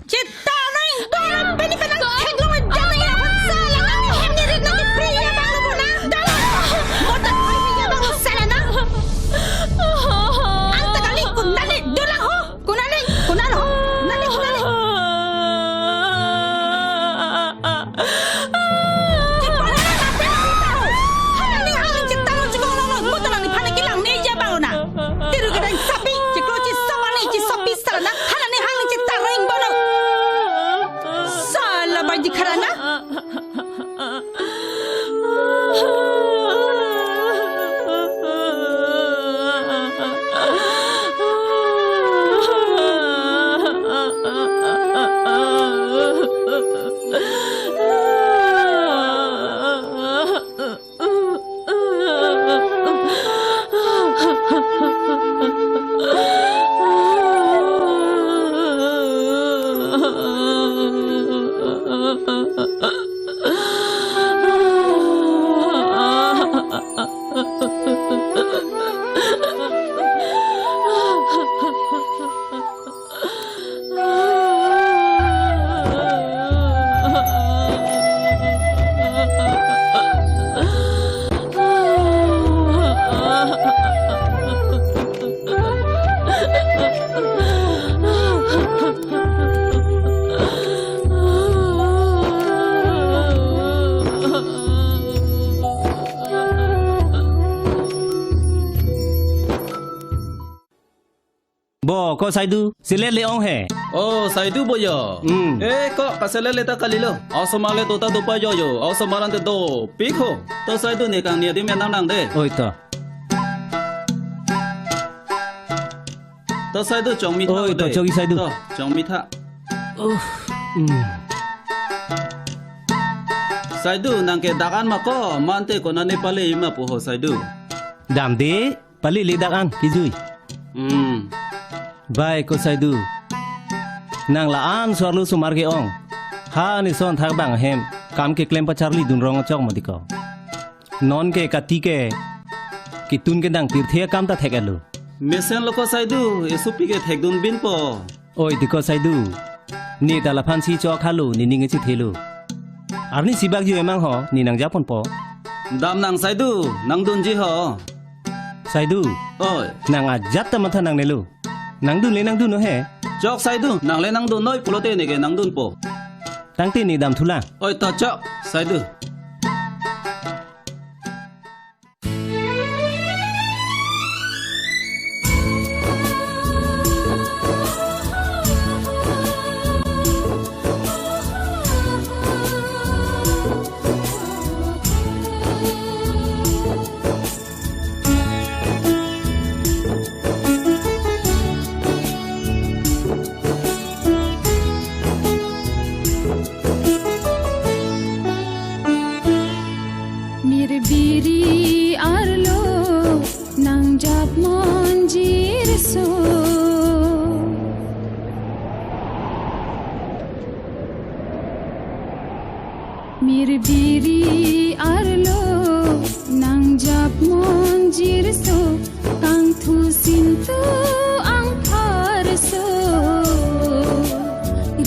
Chetareng bola pini penang theklong jang ya, sala nang hem ni rit nang priya bang lo puna. Dalam. Botak priya bang lo sala nang. Anta kali kunani dulang ho. Kunani, kunani ho. Kunani, kunani. Chetareng na pini taro. Hana ni hangling chetaro chukong lo lo. Botak nang ni phane kilang ni ya bang lo na. Tiru kedang sapi, chiklo chi somani, chi sopi sarana, hana ni hangling chetareng bono. Sala baji kharana. Bo, ko Saidu, selet le-ong he. Oh, Saidu bo yo. Hmm. Eh, ko kaselet le ta kalilo. Osomar le tota dopa yo yo. Osomar ante dopik ho. To Saidu ne kangni adim enang nang de. Oi to. To Saidu chongmi tha. Oi, to de. Chongmi Saidu. To, chongmi tha. Uh, hmm. Saidu nang ke dak an ma ko, mante konane pale ima pu ho Saidu. Damde. Pali le dak an, kijui. Hmm. Bai ko Saidu. Nang la-an so-arlo osomar ke-ong. Ha ni son thak bang ahem. Kam keklem pacharli dun rong chok mati ko. Non ke kati ke. Kitun kedang pirthe akam ta thek-et lo. Mesen lo ko Saidu, esopi ke thekdun binpo. Oi, diko Saidu. Ne ta laphan si chok halo, ne ning chithelo. Arni sibak ju emang ho, ne nang japon po. Dam nang Saidu, nang dunji ho. Saidu. Oi. Nang ajat ta matha nangnelo. Nang dun le nang dun no he. Chok Saidu, nang le nang dun noi pulote ne ke nang dunpo. Tangte ne damthulang. Oi, to chok, Saidu. Mirbiri arlo nangjap monjir so. Mirbiri arlo nangjap monjir so. Kangthu sintu angthar so,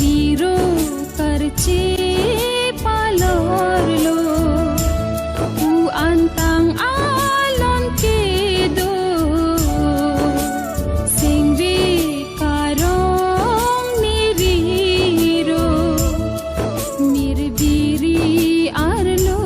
riro karche palor lo, pu an tang alon kedo, sengve karong ni riro. Mirbiri arlo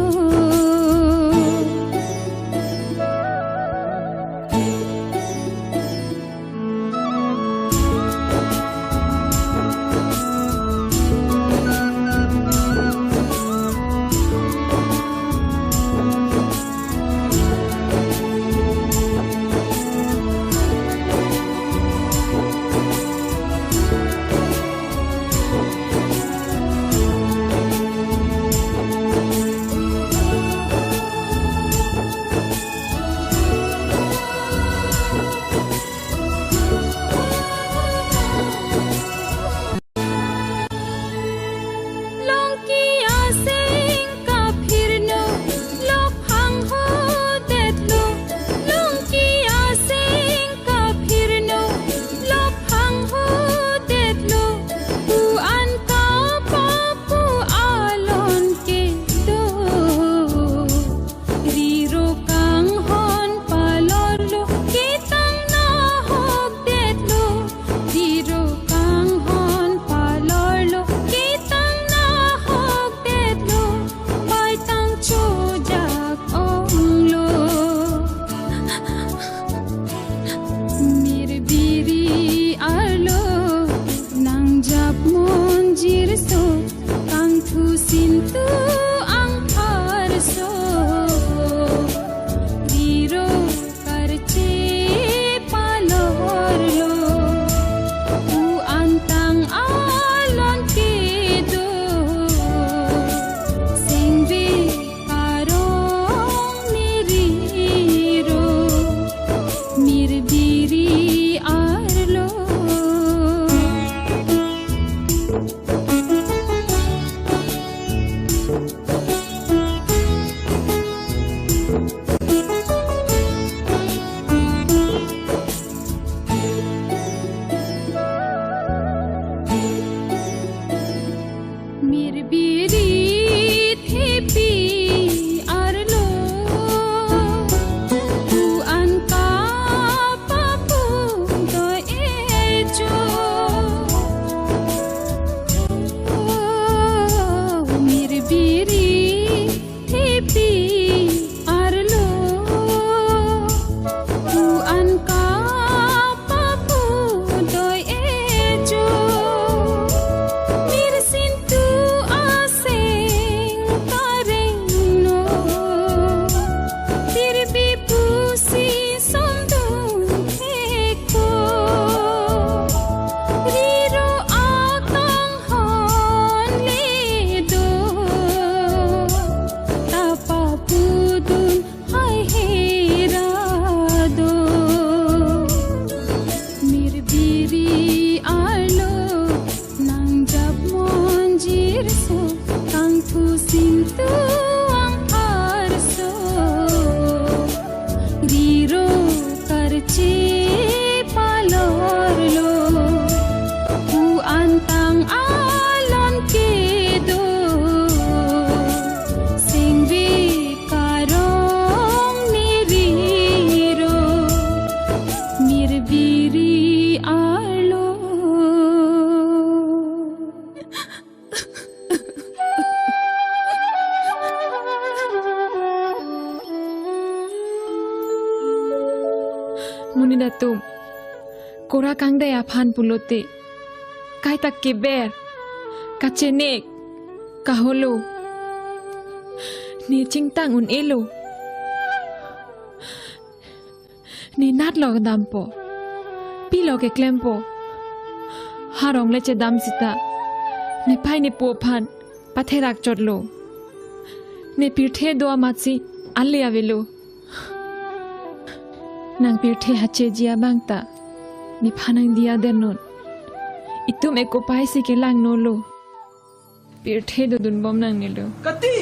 Iri arlo nangjap monjirso, kangphu singtuang arso. Riro karche palorlo, pu-an tang alon kedo. Singve karong ni riro, mirbiri arlo. Monit atum, kora kangdai aphan pulote, kaita keber, kachenek, kaholo, ne chingtang un-elo. Ne natlo dampo, pilo keklempo. Harong le chedam sita, nepei nepo aphan patherak chotlo. Ne pirthe do amatsi ale avelo. Nang pirthe hacheji abang ta nephan nangdiya dernon. Itum eko pai si kelang nolo. Pirthe dodun bom nangnelo. Kati!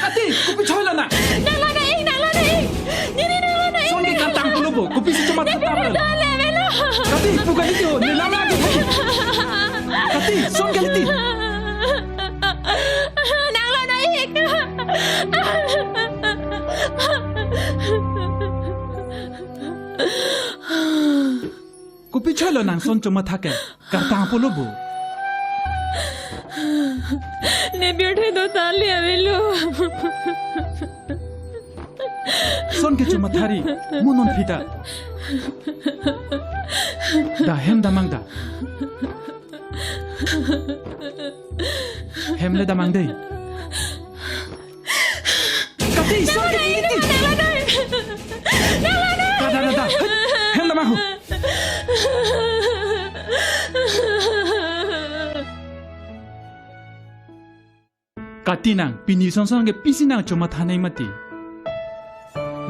Kati! Kopi choilo nang? Nanglo nang-ik, nanglo nang-ik. Nini nanglo nang-ik. Son ke kantang pulo bo. Kopisi chomatha ta? Dole velo. Kati, pu kali ti ho. Ne nanglo nang-ik. Kati, son kali ti. Nanglo nang-ik. Kopi choilo nang son chomatha ke? Kantang pulo bo. Ne pirthe do ta ale avelo. Son ke chomatha ri, mo non phi ta. Da hem damnang da. Hem le damnang dei. Kati, son ke kiti. Da, da, da, da. Hem damnang ho. Kati nang, pini son son ke pisi nang chomatha nai mati.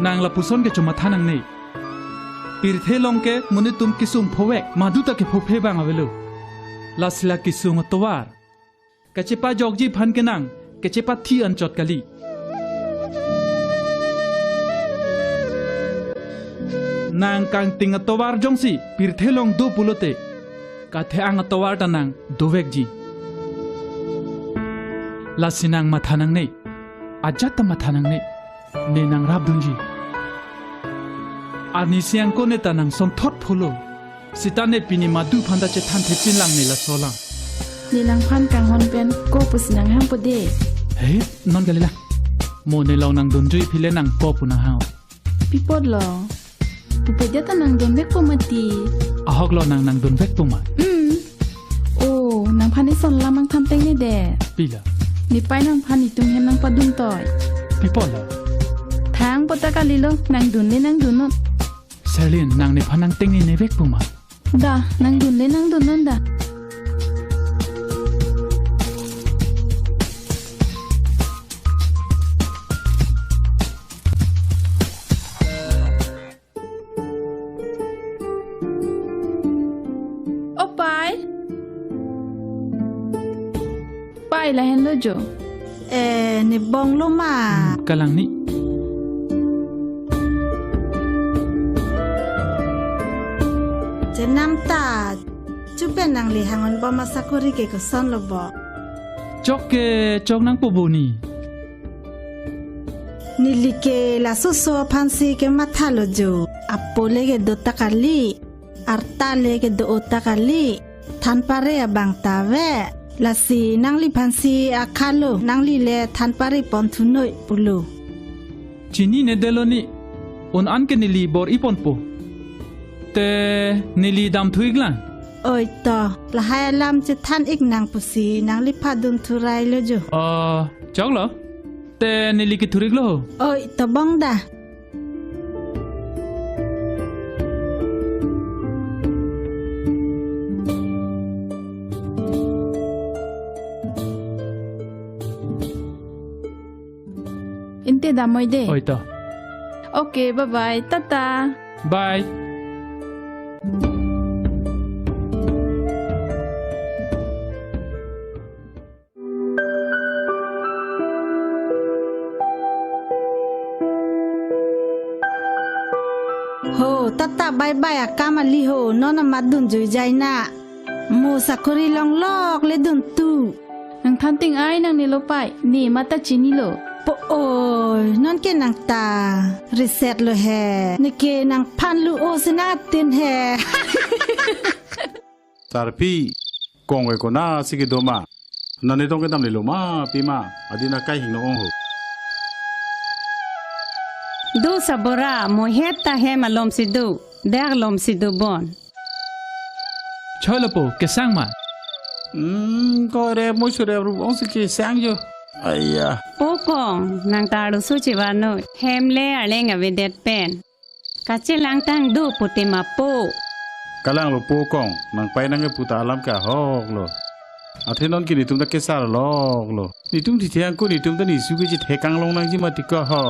Nang lapuson ke chomatha nangne. Pirthe along ke monit atum kesung phovek, madu ta kephophek abang avelo. Lasi la kesung atovar kachepajokji aphan ke nang kechepathi anchot kali. Nang kangting atovar jongsi pirthe along do pulote, kathe-ang atovar ta nang dovekji. Lasi nang matha nangne, ajat ta matha nangne, ne nangrapdunji. Arnisi angko ne ta nang sonthot pholo. Sita ne pini madu aphan ta chethan thepin lang ne laso alam. Ne nangphan kanghon pen ko pusi nanghangpo dei. He, non kali la. Mo ne along nangdunjui aphi le nang ko pu nanghang. Pi apotlo? Pupe dia ta nangdunvekpo mati. Ahoklo nang nangdunvekpo ma? Hmm. Oh, nangphan ison alam nangthan tengne dei. Pilo? Nepei nangphan itum hem nangpadun toi. Pi apotlo? Thang apot ta kalilo, nangdun le nangdunnon. Serlin, nang nephan nangtengnevekpo ma? Da, nangdun le nangdunnon da. O pei. Pei, lahenlo jo. Eh, ne bonglo ma? Hmm, kalang ni. Chenam ta, chupen nangli hangonbom asakori ke kosonlo bo? Chok ke, chok nangpo bo ni. Neli ke laso oso aphansi kemathalo jo. Apo le kedo ta kali, arta le kedo-o ta kali. Than pare abang ta ave. Lasi nangliphansi akhalo, nangli le than pare pon thunoi pulo. Chinine detlo ni, un-an ke neli bor-iponpo. Te neli damthu-iklang. Oi to, lahai alam chethan-ik nang pusi nangliphan dun thurailo jo. Oh, choklo. Te neli kethur-iklo ho. Oi, tobong da. Inte damnoi dei. Oi to. Okay, bye bye. Tata. Bye. Bye bye akam ali ho, non amat dun juijai na. Mo sakori longlok le dun tu. Nangthan ting ai nangne lo pai, ne mata chinilo. Po oi, non ke nang ta reset lo he. Ne ke nangphan lu o sina tin he. Sarpi, kong e konatsi kedo ma? Nane tong kedam lelo ma, pima, adin akai hingno ong ho. Do sabora, mo het ta hem alom si do, dak lom si do bon. Cholo po, kesang ma? Hmm, ko re mo sure ru ong si kesang jo. Aya. Po kong, nang ta arloso chevanoi, hem le arleng avedet pen. Kachelangtang do pute ma po. Kalang lo po kong, nang pai nang kepu ta alam ke ahok lo. Athe non ke netum ta kesar lok lo. Netum thithe angko netum ta nesu ke chethekang long nangji mati ko ho.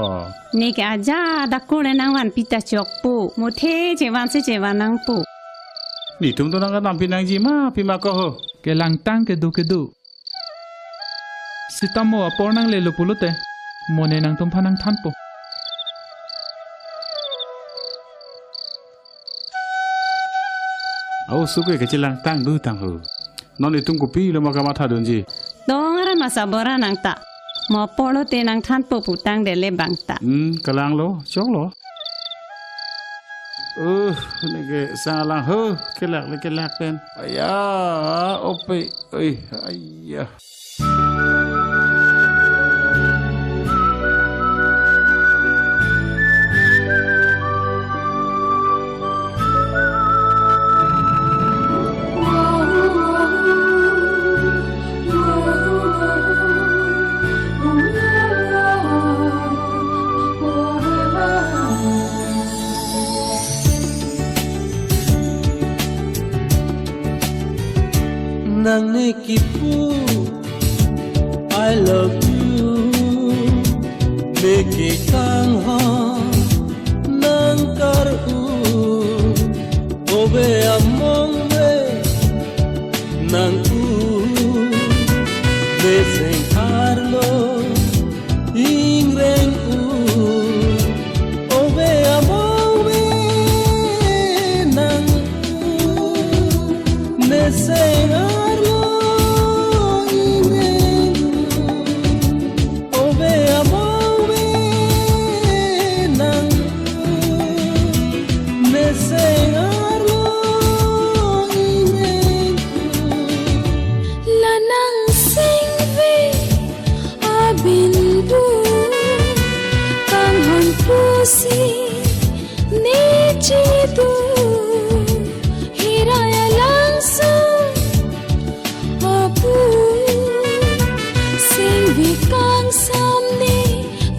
Ne ke aja da kule nangvanpi ta chok po. Mo the chevan si chevan nang po. Netum to nang kanampi nangji ma pima ko ho. Kelangtang kedo kedo. Sitamo apor nanglelo pulote, mo ne nangtumphan nangthanpo. Au sukre kachelangtang dutang ho. Non itum kopi lo ma kamathadunji. Dong ara ma sabora nang ta. Mo apor lote nangthanpo putang dele bang ta. Hmm, kalang lo, chok lo. Uh, ne kesang alang ho, kelak le kelak pen. Aya, ope, oi, aya. Nangne kipu, I love you. Ne kekanghon nang kar-u, ove among ve nang u, ne seng arlo ingreng u, ove among ve nang u, ne seng arlo ingreng u, ove among ve nang u, ne seng arlo ingreng u. La nang seng ve abin bu kanghon pusi ne chidu hirai alangso apu seng ve kangsam ne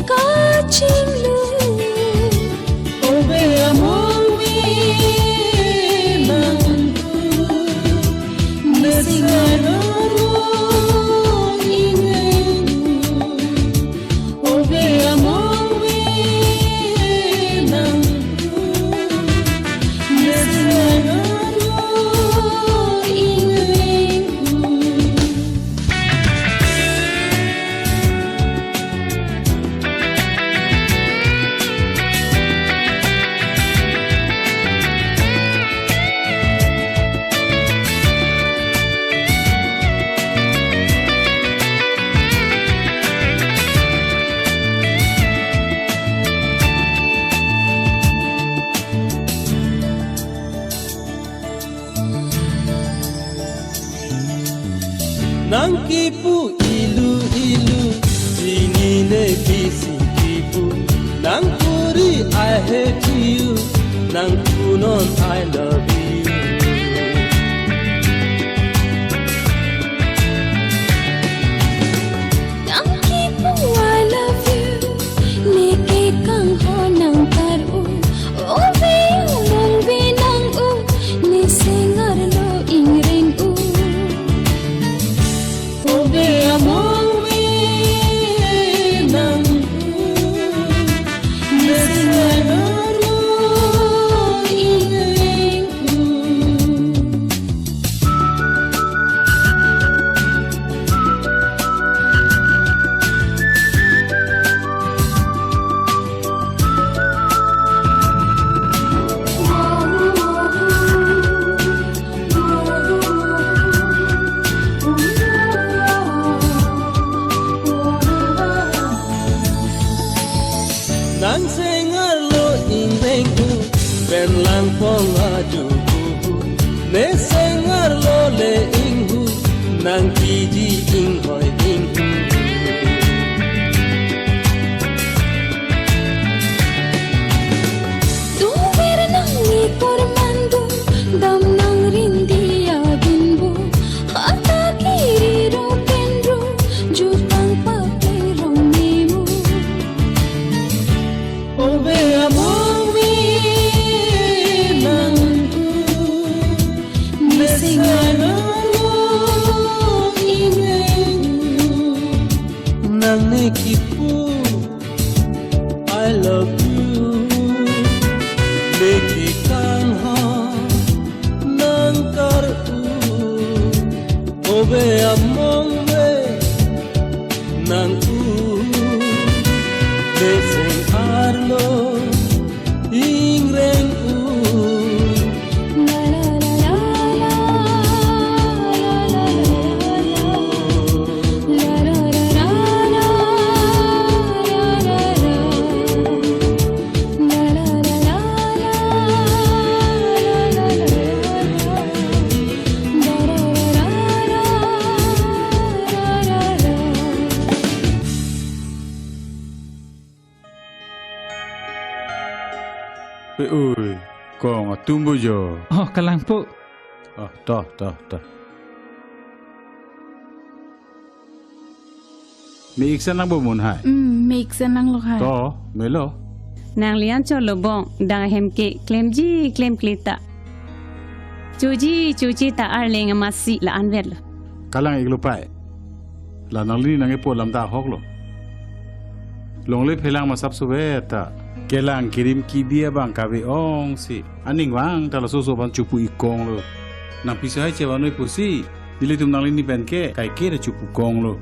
kachinglu. Ove among ve nang u, ne seng arlo ingreng u. Ove among ve nang u, ne seng arlo ingreng u. Nang kipu ilu ilu, chini ne bising kipu. Nang puri I hate you, nang punon I love you. Nang kipu I love you, ne kekanghon nang kar-u, ove among ve nang u, ne seng arlo ingreng u. Ove among ve nang u, ne seng arlo ingreng u. Nang kiji inghoi inghu. Tuver nang ni kormandu, dam nang rindi abinbu, khata kiri rong penru, jutang pape rong nemu. Ove among me nangtu, meseng arlo ime. Nang ne kipu, I love you. Ne kikang ha, nang kar-u. Ove among me nangtu, meseng arlo ingreng-u. Pe ui, kong atum bo jo. Oh, kalangpo. Oh, to, to, to. Me iksen lang bo mun hai. Hmm, me iksen lang lo hai. To, melo. Nang lian cholo bong, dang hem ke klemji klemkle ta. Choji choji ta arleng amasi la anvet lo. Kalang iklo pai. La nanglini nangkepo lam ta ahok lo. Longle phelang masap suve ta. Kelang kirim kidi abang kave ongsi. Aning vang ta laso so ban chupu ikong lo. Nang pisa hai chevanoi pusi. Nelitum nanglini pen ke kaike ta chupu kong lo.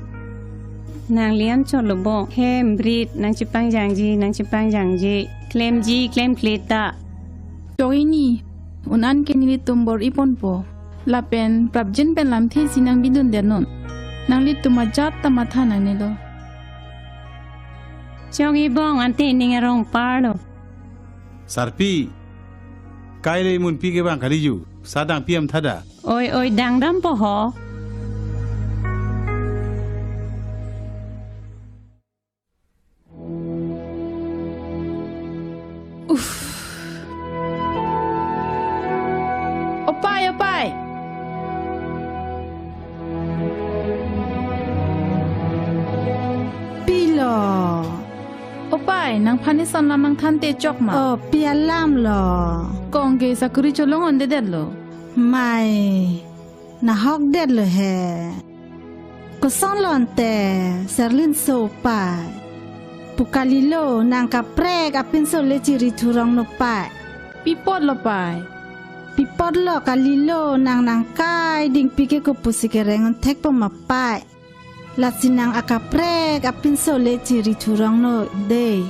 Nang lian cholo bong, hem brit, nang chepang jangji, nang chepang jangji, klemji klemkle ta. Chok ini, un-an ke nelitum bor-iponpo. Lapen prapjin pen lamthe si nang bidun den non. Nanglitum ajat ta matha nangne lo. Chong ibong ante ning arong par lo. Sarpi, kai le imunpi ke bang kali ju, sadang piam thada. Oi, oi, dang dampo ho. Uff. Opai, opai. Pilo. Opai, nangphan ison lam nangthante chok ma? Oh, pi alam lo. Kong ke sakuri cholong ondedet lo. Mai, nahok det lo he. Koson lo ante, Serlin so pai. Pu kalilo nang kaprek apinso le chiri thurong no pai. Pi apot lo pai? Pi apot lo kalilo nang nangkai dingpi ke kopusi kereng on thekpo ma pai. Lasi nang akaprek apinso le chiri thurong no dei.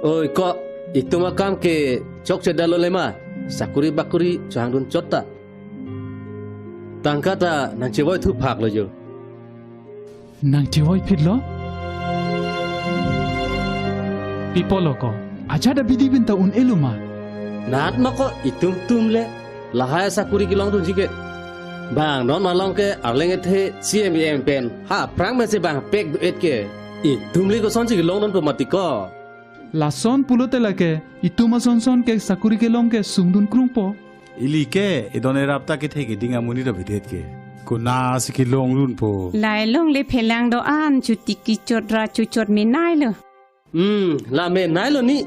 Oi, ko itum akam ke chokche det lo le ma? Sakuri bakuri chohangdun chot ta. Tangka ta nangchevoi thuphak lo jo. Nangchevoi phit lo? Pi apot lo ko? Ajat abidi pen ta un-e lo ma? Nat ma ko itum tum le lahai sakuri kelongdunji ke. Bang non malong ke arleng ethe C M E M pen ha aphrang mesi bang pek do-et ke. Itum le kosonsi kelongdunpo mati ko? Lason pulote lake itum ason son ke sakuri kelong ke sungdun krungpo. Ili ke idon erap ta kethe keding amonit abidet ke. Konatsi kelongdunpo. Lahai longle phelang do-an chuti kichot ra chuchot menei lo. Hmm, la menei lo ni.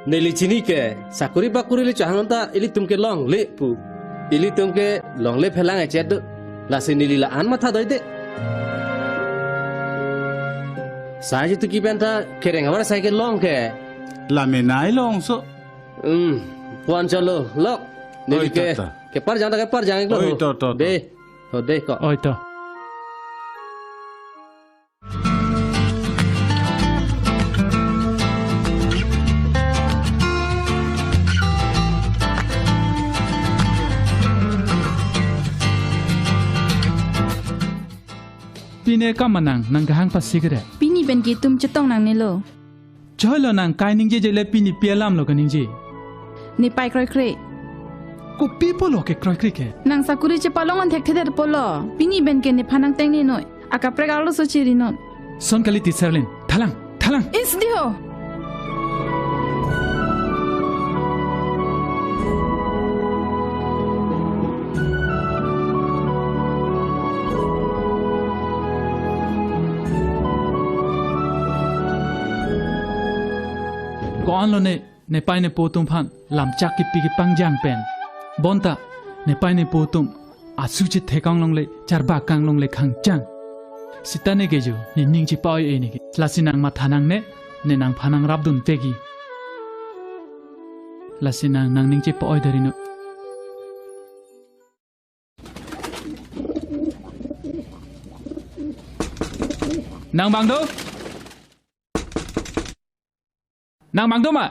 Neli chini ke sakuri bakuri le chohang ta ilitum ke longle pu. Ilitum ke longle phelang echet do. Lasi neli la-an matha doide. Sai ji tuki pen ta kereng avar sai kelong ke. La menei longso. Hmm, puan cholo lok. Neli ke, oi, to, to. Keparjang ta keparjang iklo. Oi, to, to, to. Dei. Ho dei ko. Oi, to. Pine kam manang nang kehang pasi kere. Pini Penke itum chetong nangnelo. Cholo nang kai ningjeje le pini pi alam lo kaningje. Nepei kroikre. Kopi pulo ke kroikre ke? Nang sakuri chepalong an thekthedet pulo. Pini penke nephan nangtengnenoi. Akaprek arloso chirinon. Son kali ti Serlin. Thalang, thalang. Ins diho. Ko-an lone nepei nepo atum aphan lamchak kipi kepangjang pen. Bonta nepei nepo atum asu chethek anglongle charbak anglongle khangchang. Sita ne ke jo, ne ning chepa-oi-e ne ke. Lasi nang matha nangne, ne nangphan nangrapdun teki. Lasi nang nangning chepa-oi dari no. Nang bang do? Nang bang do ma?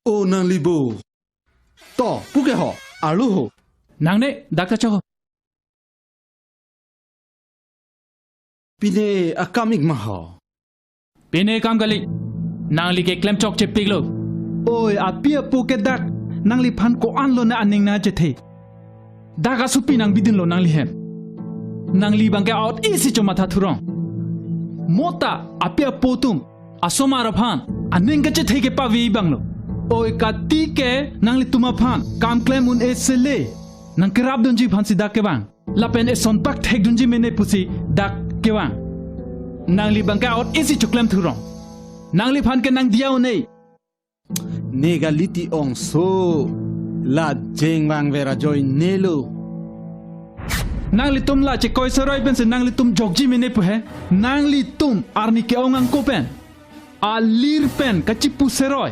O nangli bo. To, puke ho, arlo ho. Nangne, dak ta cho ho. Pine akam ik ma ho. Pine akam kali. Nangli keklem chokche piklo. Oi, api apo ke dak. Nangliphan ko-an lone aning nangchethe. Dak asopi nangbidinlo nangli hem. Nangli bangke out isi chomatha thurong. Mota api apo atum asomar aphan aning kachethe kepave banglo. Oi kati ke nanglitum aphan kam klem un-e sele. Nangkerapdunji aphansi dak kevang. Lapen eson pak thekdunji mene pusi dak kevang. Nangli bangke out isi choklem thurong. Nangliphan ke nangdiya un-e. Ne kali ti ongso. La jeng vangver ajoinelo. Nanglitum la chekoi seroi pensi nanglitum jokji mene pu he. Nanglitum arni ke-ong angko pen. Alir pen kachipu seroi.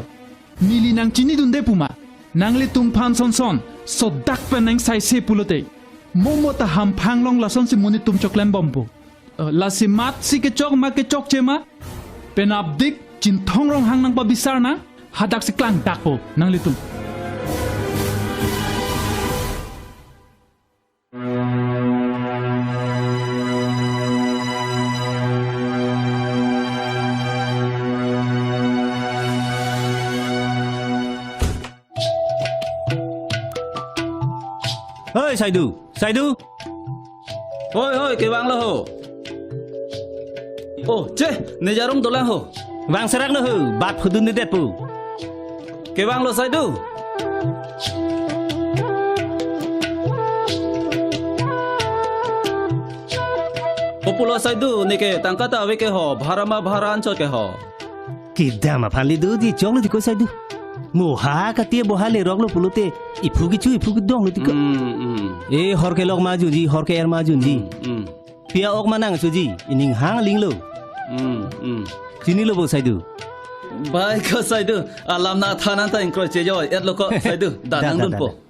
Neli nangchinidunde puma. Nanglitum aphan sonson. Sodak pen nang saise pulote. Momo ta hamphang along lasonsi monit atum choklembompo. Eh, lasi matsi kechok ma kechokche ma. Penapdik Chinthong Ronghang nangpabisar nang. Hadaksi klangdakpo nanglitum. Hoi, Saidu, Saidu. Hoi, hoi, kevanglo ho. Oh, che, ne jarum dolang ho. Vangseraklo ho, bat phudundedetpo. Kevanglo Saidu. Kopulo Saidu, neke tangka ta ave ke ho, bhara ma bhara anchot ke ho. Kedam aphan le do di choklo di ko Saidu. Mo ha kati bo ha leroklo pulote iphu kechu iphu kedonglo di ko. Hmm, hmm. E hor kelok ma junji, hor ke-er ma junji. Hmm, hmm. Pia ok ma nangsoji, ining hang linglo. Hmm, hmm. Chinilo bo Saidu. Bai ko Saidu, alam nangthan an ta ingkroi chejoi-etlo ko Saidu, da, da, da, nangdunpo. Da, da.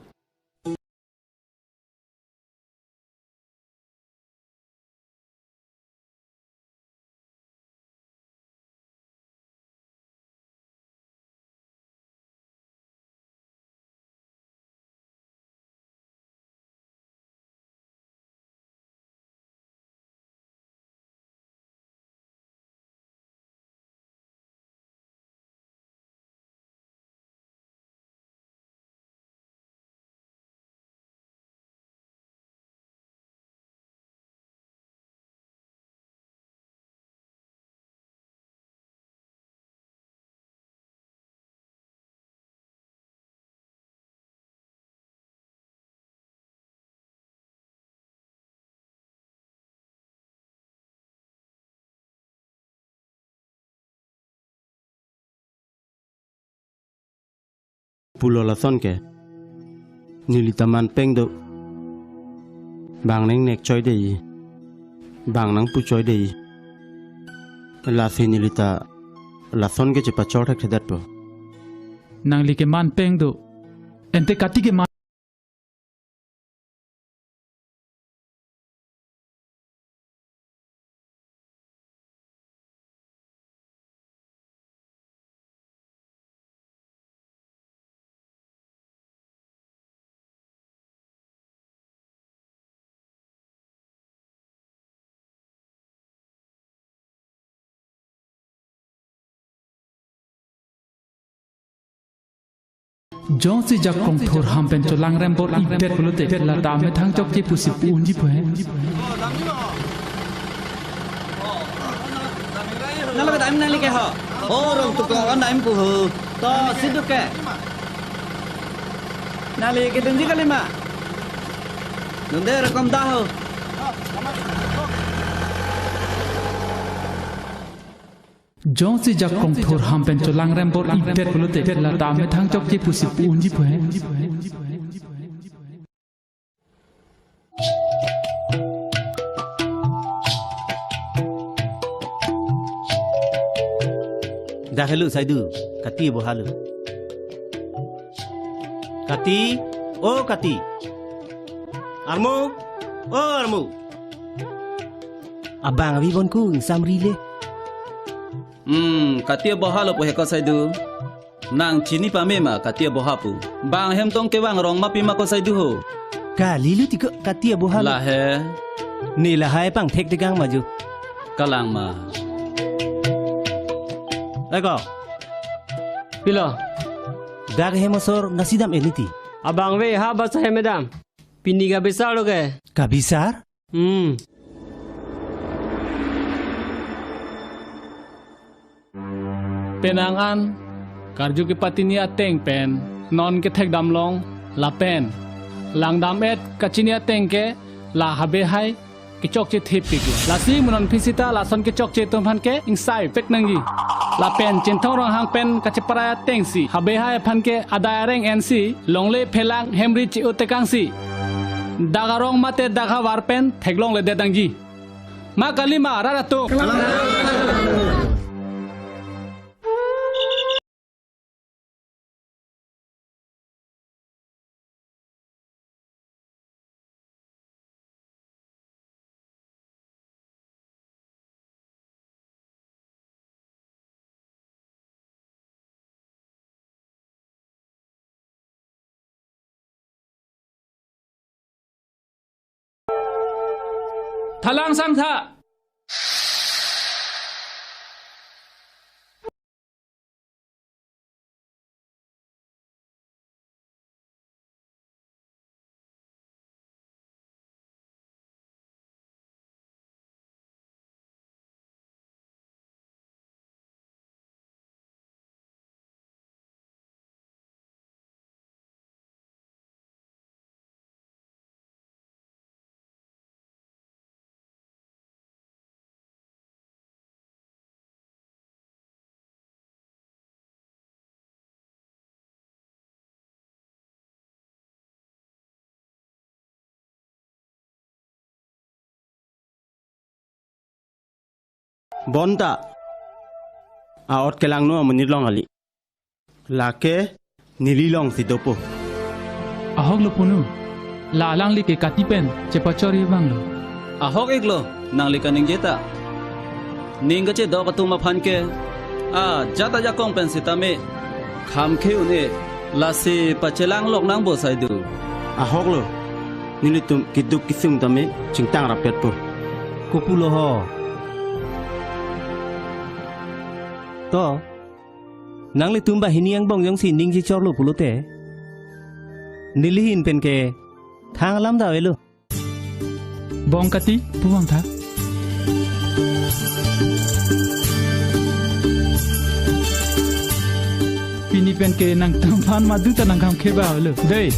Pulo lason ke. Neli ta man peng do. Bang nangnek choi dei. Bang nangpu choi dei. Lasi neli ta lason ke chepachor thekthedetpo. Nangli ke man peng do. Ante kati ke man Jongsi jakong thur ham pen cholang rembor idet pulote, lata amethang chokche pusi pu unji pu he. Nalo kedam nangli ke ho. Oh, rong tukong an dam pu ho. To, si duk ke. Nangli kedunji kalima. Dunde rekom da ho. Jongsi jakong thur ham pen cholang rembor idet pulote, lata amethang chokche pusi pu unji pu he. Dak helo Saidu, kati bohalo. Kati, o kati. Armu, o armu. Abang avi bon ku ingsam ri le. Hmm, kati abohalo pu he ko Saidu. Nang chini pame ma kati aboha pu. Bang hem tong kevang rong ma pima ko Saidu ho. Kali lo tiko kati abohalo. La he. Ne lahai pangthek tegang maju. Kalang ma. Eko. Pilo. Dak hem asor nasi dam-et niti. Abang ave ha basa hem dam. Pini kabisar lo ke. Kabisar? Hmm. Penang an karju kepatini ateng pen non kethek damlong lapen lang dam-et kachini ateng ke la habe hai kechokche thepik lo. Lasi mo non aphi sita lason kechokche atum aphan ke ingsai pek nangji. Lapen Chinthong Ronghang pen kacheparai atengsi habe hai aphan ke adai areng ensi longle phelang hemri che-o tekangsi dak arong mate dak havar pen theklongledet nangji. Ma kali ma rat atum. Thalang sangtha. Bonta a-ot kelangno amonit along kali. Lake neli alongsi dopo. Ahok lo punu. La alangli ke kati pen chepachor-i abang lo. Ahok iklo, nangli kaningje ta. Ning kachedok atum aphan ke ajat ajakong pen sitame khamkhe un-e, lasi pachelang lok nang bo Saidu. Ahok lo. Nelitum keduk kesung tame chingtang rapet po. Kopulo ho. To, nanglitum banghini angbong jongsi ning chechorlo pulote, neli ahin pen ke thang alam ta avelo. Bong kati, pu vangtha. Pini pen ke nangtum aphan madu ta nangkhamkhe ba avelo. Dei.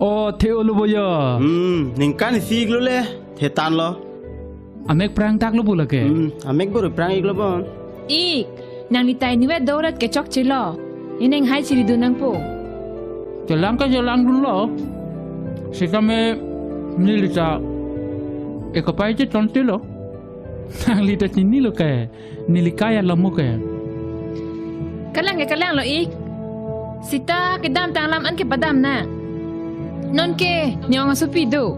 O, the-olo bo yo. Hmm, ningkan isi iklo le, the tanglo. Amek prang taklo bo lake. Hmm, amek bor prang iklo bo. Ik, nangli ta inutvet dorat kechokchelo. Ining hai chiri dun nangpo. Chelang ke chelangdunlo. Sitame neli ta ekapai cheton tilo. Nangli ta chinilo ke. Neli kaya lamo ke. Kalang ke kalanglo ik. Sita kedamtang alam an kepadam nang. Non ke ne-ong asopi do.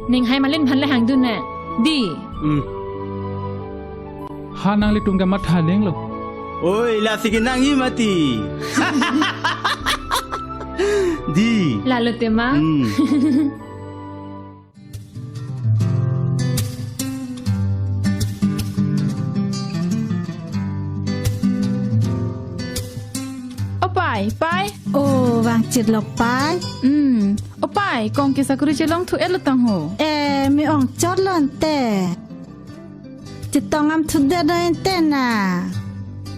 Ning hai malin aphan le hangdun nang. Dei. Hmm. Ha nanglitum ke matha lenglo. Oi, lasi ke nangji mati. Dei. Lalo tema. Hmm. Chirlok pai. Hmm. O pai, kong ke sakuri chelongthu-et lo tang ho. Eh, me-ong chot lo ante. Chetong amthudet noi ante na.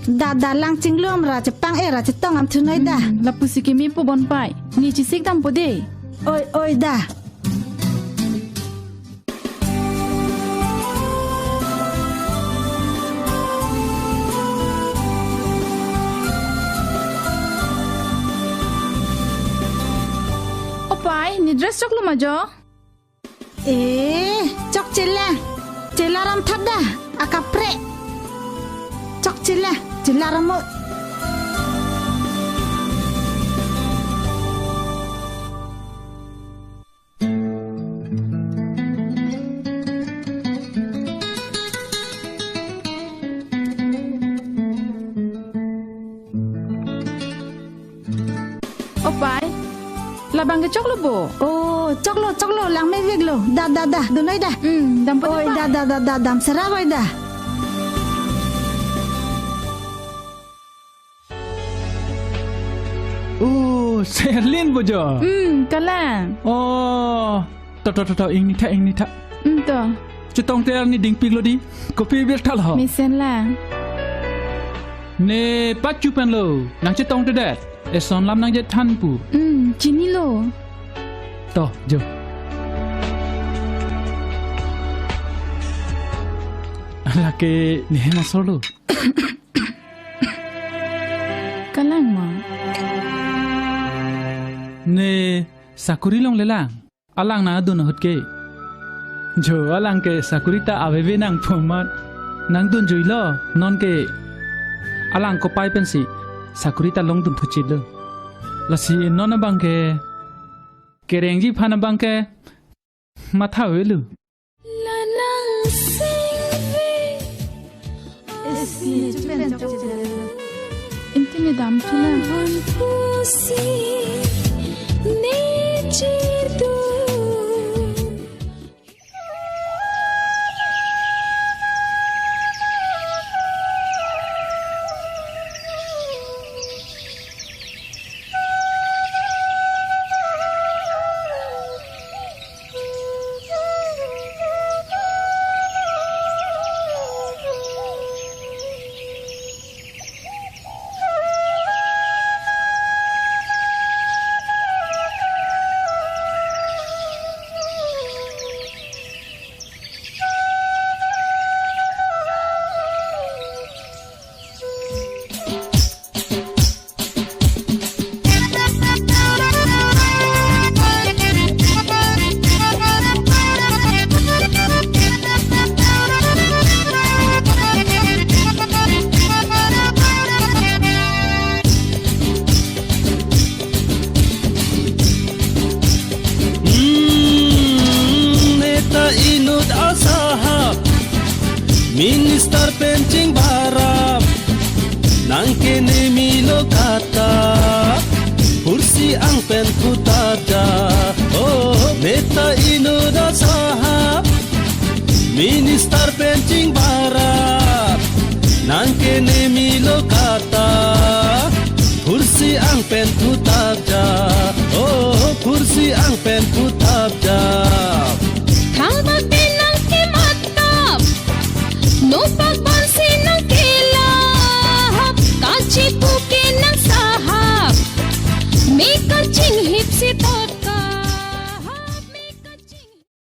Da da lang chinglum ra chepang-e ra chetong amthu noi da. Hmm, lapusi ke me pu bon pai. Ne chesik dampo de. Oi, oi da. O pai, ne dress choklo ma jo? Eh, chokchelang. Chelang ram thada, akaprek. Chokchelang, chelang ram mo. O pai, labang ke choklo bo? Oh, choklo, choklo, lang meveklo. Da, da, da, dun noi da. Hmm, dampo. Oi, da, da, da, da, da, dam sera oi da. Oh, Sherlyn bo jo. Hmm, kalang. Oh, to, to, to, to, ingni tha, ingni tha. Hmm, to. Chetongte arni dingpiklo di. Kopi birta lo. Mesen lang. Ne pachu pen lo. Nangchetongtedet. Eson lam nangje than pu. Hmm, chinilo. To, jo. Lake ne hem asor lo. Kalang ma? Ne sakuri longlelang. Alang nangdun ahut ke. Jo alang ke sakuri ta aveve nangpo amat. Nangdun juilo, non ke alang kopai pensi sakuri ta longdun thuchit lo. Lasi non abang ke kerengji aphan abang ke matha avelo. Lanang singve. Esi chupen chok chila. Inti ne damthu na. Hon pusi ne chirdu. Hmm, neta inut asahap, minister pen chingbarap, nang ke ne milo kata, kursi ang pen putabja. Oh, neta inut asahap, minister pen chingbarap, nang ke ne milo kata, kursi ang pen putabja. Oh, kursi ang pen putabja. Thangbak pen nang kematap, nopak bonsi nang kelahap, kachipu ke nang sahap, me kachinghip si tot.